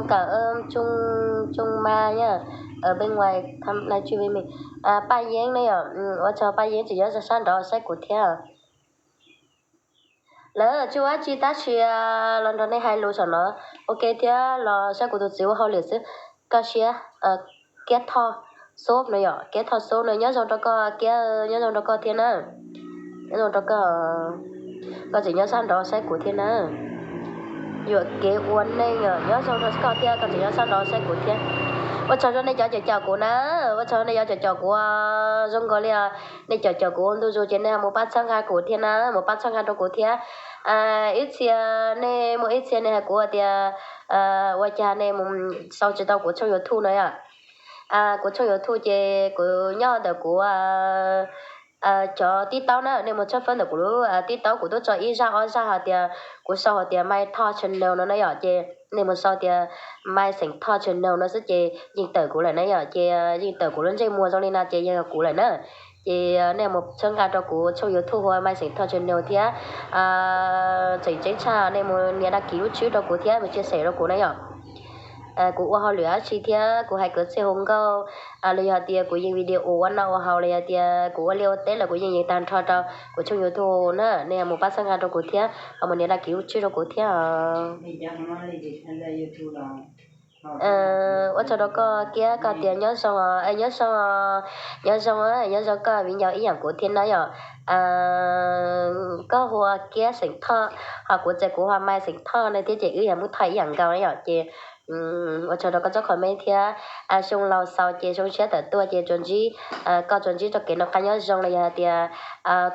Cảm ơn Trung, Trung Ma nhá. Paj Yeeb ne yom, ua tsaug Paj Yeeb tseem nyob sab nraud saib kuv thiab. Lawv tsis ua dab tsi tab sis los nrog nej hais lus saum no ua ke thiab los saib kuv tus txiv ua hauj lwm xwb. Koj siab, Kiab Thoj Xub no yom, Kiab Thoj Xub no nyob zoo rau koj Kiab, nyob zoo rau koj thiab na. Nyob zoo rau koj, koj tseem nyob sab nraud saib kuv thiab na. Yuam kev ua neej nyob zoo rau koj thiab, koj tseem nyob sab nraud saib kuv thiab. Ua tsaug rau nej cov caum caum kuv na, ua tsaug nej cov caum caum kuv zoo nkaus li nej caum caum kuv ntu zus ces nej mus pab txhawb nqa kuv thiab na, mus pab txhawb nqa rau kuv thiab. Ib txhia nej muaj ib txhia nej hais kuv tias ua cas nej mus sau tsis tau kuv tshooj YouTube no yom. Kuv tshooj YouTube ces kuv nyob ntawm kuv cov tib taub na, nej mus tshawb fawb ntawm kuv lub tib taub kuv twb tso ib zaj ob zaj hais tias kuv sau hais tias Maiv Thoj channel no na yom, ces nej mus sau tias Maiv Xeem Thoj channel no xwb ces yeej tawm kuv lawm na yom, ces yeej tawm kuv lub ntsej muag zoo li no ces yog kuv lawm na. Ces nej mus txhawb nqa rau kuv tshooj YouTube hu ua Maiv Xeem Thoj channel thiab. Tseem ceeb tshaj nej mus nias đăng ký lub tswb rau kuv thiab mus chia sẻ rau kuv na yom. Kuv ua hauj lwm dab tsi thiab kuv hais kwv txhiaj hu nkauj los yog tias kuv yeej video ua noj ua haus los yog tias kuv ua liaj ua teb los kuv yeej yees tag nrho rau kuv tshooj YouTube na, nej mus pab txhawb nqa rau kuv thiab, mus nias đăng ký lub tswb rau kuv thiab. Ua tsaug rau koj Kiab, koj tias nyob zoo, nyob zoo, nyob zoo, nyob zoo koj viv ncaus ib yam kuv thiab na yom. Koj hu ua Kiab Xeem Thoj, ho kuv txawm kuv hu ua Maiv Xeem Thoj na thiab ces wb yog Maiv Thoj ib yam nkaus na yom ces ua tsaug rau koj txoj comment thiab. Xyoo laus xaus ces xyoo tshiab tawm tuaj ces tsuas ntsib, koj tsuas ntsib txoj kev noj qab nyob zoo los yog hais tias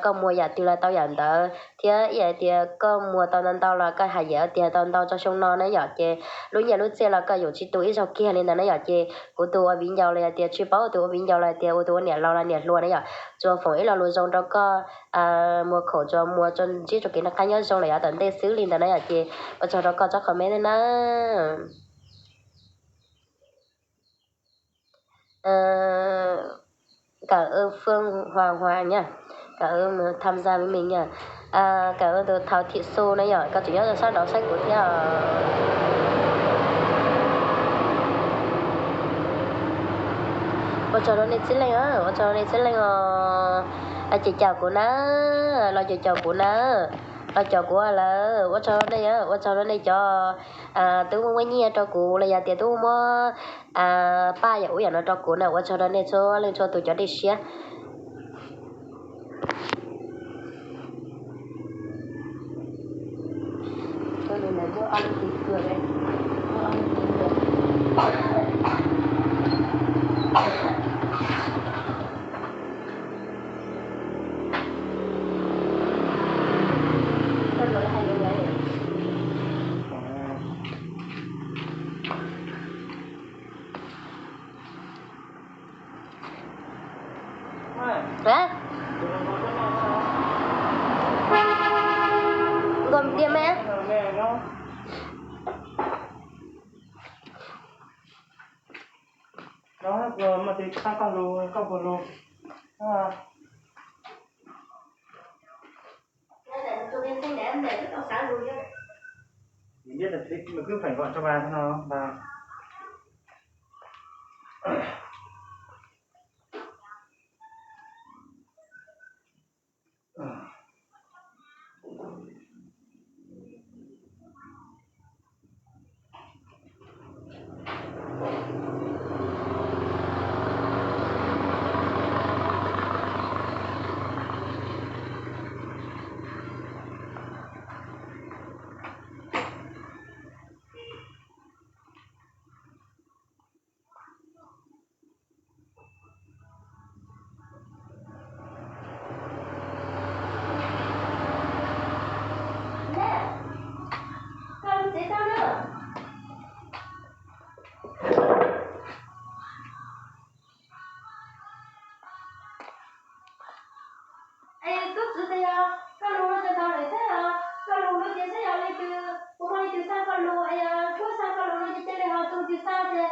koj muag yam twg los tau yam ntawd thiab ib yam tias koj muag tau ntau ntau los koj hais yam tias tau ntau txog xyoo no na yom ces lub nyiaj lub txiaj los koj yuav tsis tu ib zaug kiag li ntawd na yom ces kuv tus ua viv ncaus los yog tias tsis paub ua tus ua viv ncaus los tias ua tus ua niam laus los niam hluas na yom, tsuas foom ib lo lus zoo rau koj muag khoom tsuas muag tsuas ntsib txoj kev noj qab nyob zoo los yog tom ntej xwb li ntawd na yom ces ua tsaug rau koj txoj comment na. Cảm ơn Phương Hoàng Hoàng nha. Cảm ơn tham gia với mình nha. Cảm ơn tus Thảo Thị Xu na yom, koj tseem nyob sab nraud saib kuv thiab. Ua tsaug rau nej txhua leej, ua tsaug rau nej txhua leej os. Ces caum kuv na, los ces caum kuv na, los caum kuv lawm, ua tsaug rau nej, ua tsaug rau nej cov twb muab muab nyiaj rau kuv los yog tias twb muab paj yam ub yam no rau kuv na, ua tsaug rau nej txhua leej txhua tus cov dej siab. Nkaus tiag me. Es tub txwv tias yog koj lus no ces tau lawm thiab yog koj lus no ces saib yog leej twg puas muaj leej twg xa koj lus, es yog kuj xa koj lus no ces cia li ho tus twg xa ces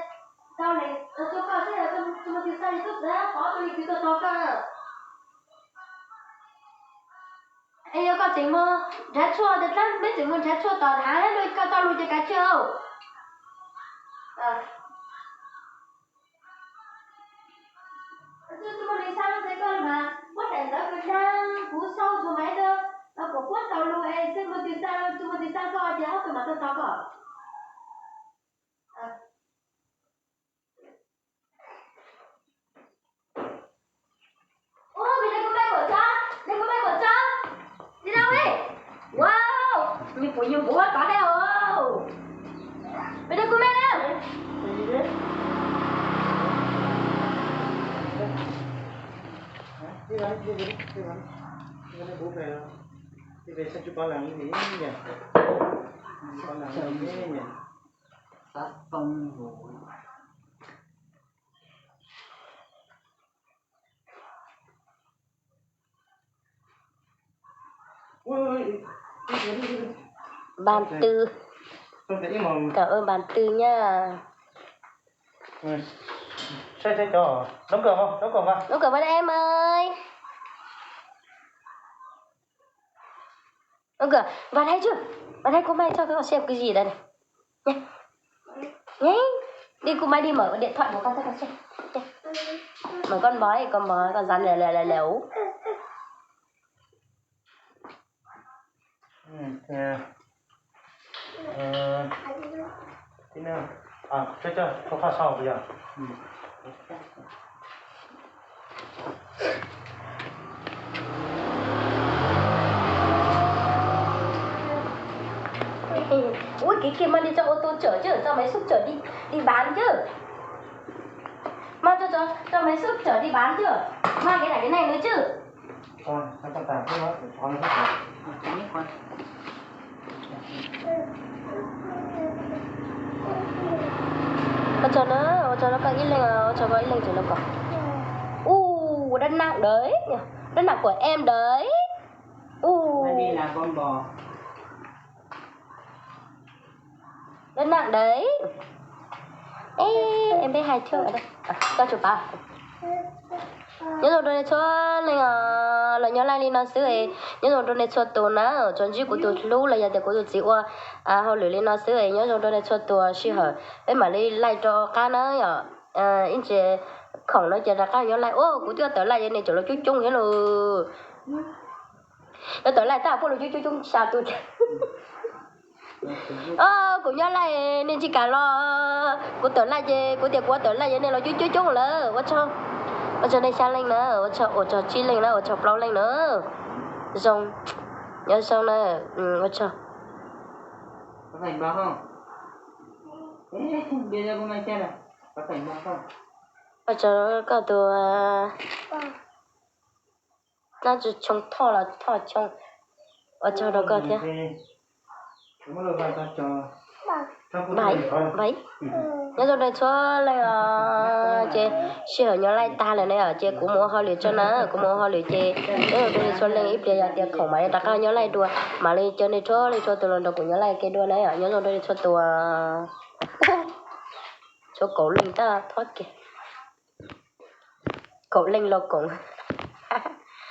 tau lawm, ua txuj koj saib yog tsis muaj twg xa ces tub txwv pov tus leej twg tuaj tos koj. Es yog koj tseem mus nrhav tshuaj, tab peb tseem mus nrhav tshuaj tom hav, koj tau lus ces kav tsij. Tsis muaj li xa lub tsev koj mas muab daim ntawv kws dag kuv sau txhua maiv ntawd los kuv puab tau lug es tsis muaj tsis xa, tsis muaj tsis xa koj ces ob tug mam tau tau koj. Ua, me dab kuv maj kuam tso, dab kuv maj kuam tso. Li no me. Wow, nyuag puv nyuag npuv tod thiab os. Me dab kuv maj na. Bàn từ. Cảm ơn bàn từ nha. Đóng cửa vào đây em ơi. Đóng cửa. Vào đây chứ. Vào đây cô Mai cho con xem cái gì đây này. Nhé. Nhé. Đi cô Mai đi mở điện thoại của con cho con xem. Nhé. Mở con bói, con bói, con rắn lèo lèo lèo lèo. Ui, cái kia mang đi cho ô tô chở chứ, cho máy xúc chở đi, đi bán chứ. Mang cho, cho, cho máy xúc chở đi bán chứ. Mang cái này, cái này nữa chứ. Ua tsaug na, ua tsaug rau koj ib leeg, ua tsaug koj ib leeg tseem los koom. Ui, Đà Nẵng đấy, Đà Nặng của em đấy. Ui. Đà Nẵng đấy. Ê, em bé hài chưa ở đây? À, cho chụp à? Nyob zoo rau nej txhua leej os, los nyob laij li no xwb es nyob zoo rau nej txhua tus na, tsuas ntsib kuv tus hlub los yog tias kuv tus txiv ua hauj lwm li no xwb es nyob zoo rau nej txhua tus, sij hawm peb mam li laij rov qab na yom. Ib ntsis khoom no ces rov qab nyob laij. Ua, kuv twb tawm laij nej tseem los coob coob thiab lauj. Yuav tawm laij tab puab los coob coob coob xya tus. Kuv nyob laij nej tsis kam los, kuv tawm laij ces kuv tias kuv tawm laij ces nej los coob coob coob lawm. Ua tsaug, ua tsaug nej xya leej na, ua tsaug, ua tsaug tsib leej na, ua tsaug plaub leej na. Zoo, nyob zoo na, ua tsaug. Ua tsaug koj tus nab tsi tshoo thoj los thoj tshoo, ua tsaug rau koj thiab. Nyob zoo rau txhua leej os, ces sij hawm nyob laij tag lawm na yom, ces kuv mus ua hauj lwm tso na, kuv mus ua hauj lwm ces nyob zoo rau txhua leej, ib pliag yog tias khoom mam li rov qab nyob laij dua, mam li caw nej txhua leej txhua tus los nrog kuv nyob laij ke dua na yom, nyob zoo rau nej txhua tus. Tshuav kaum leej tab thob kiag, kaum leej los koom.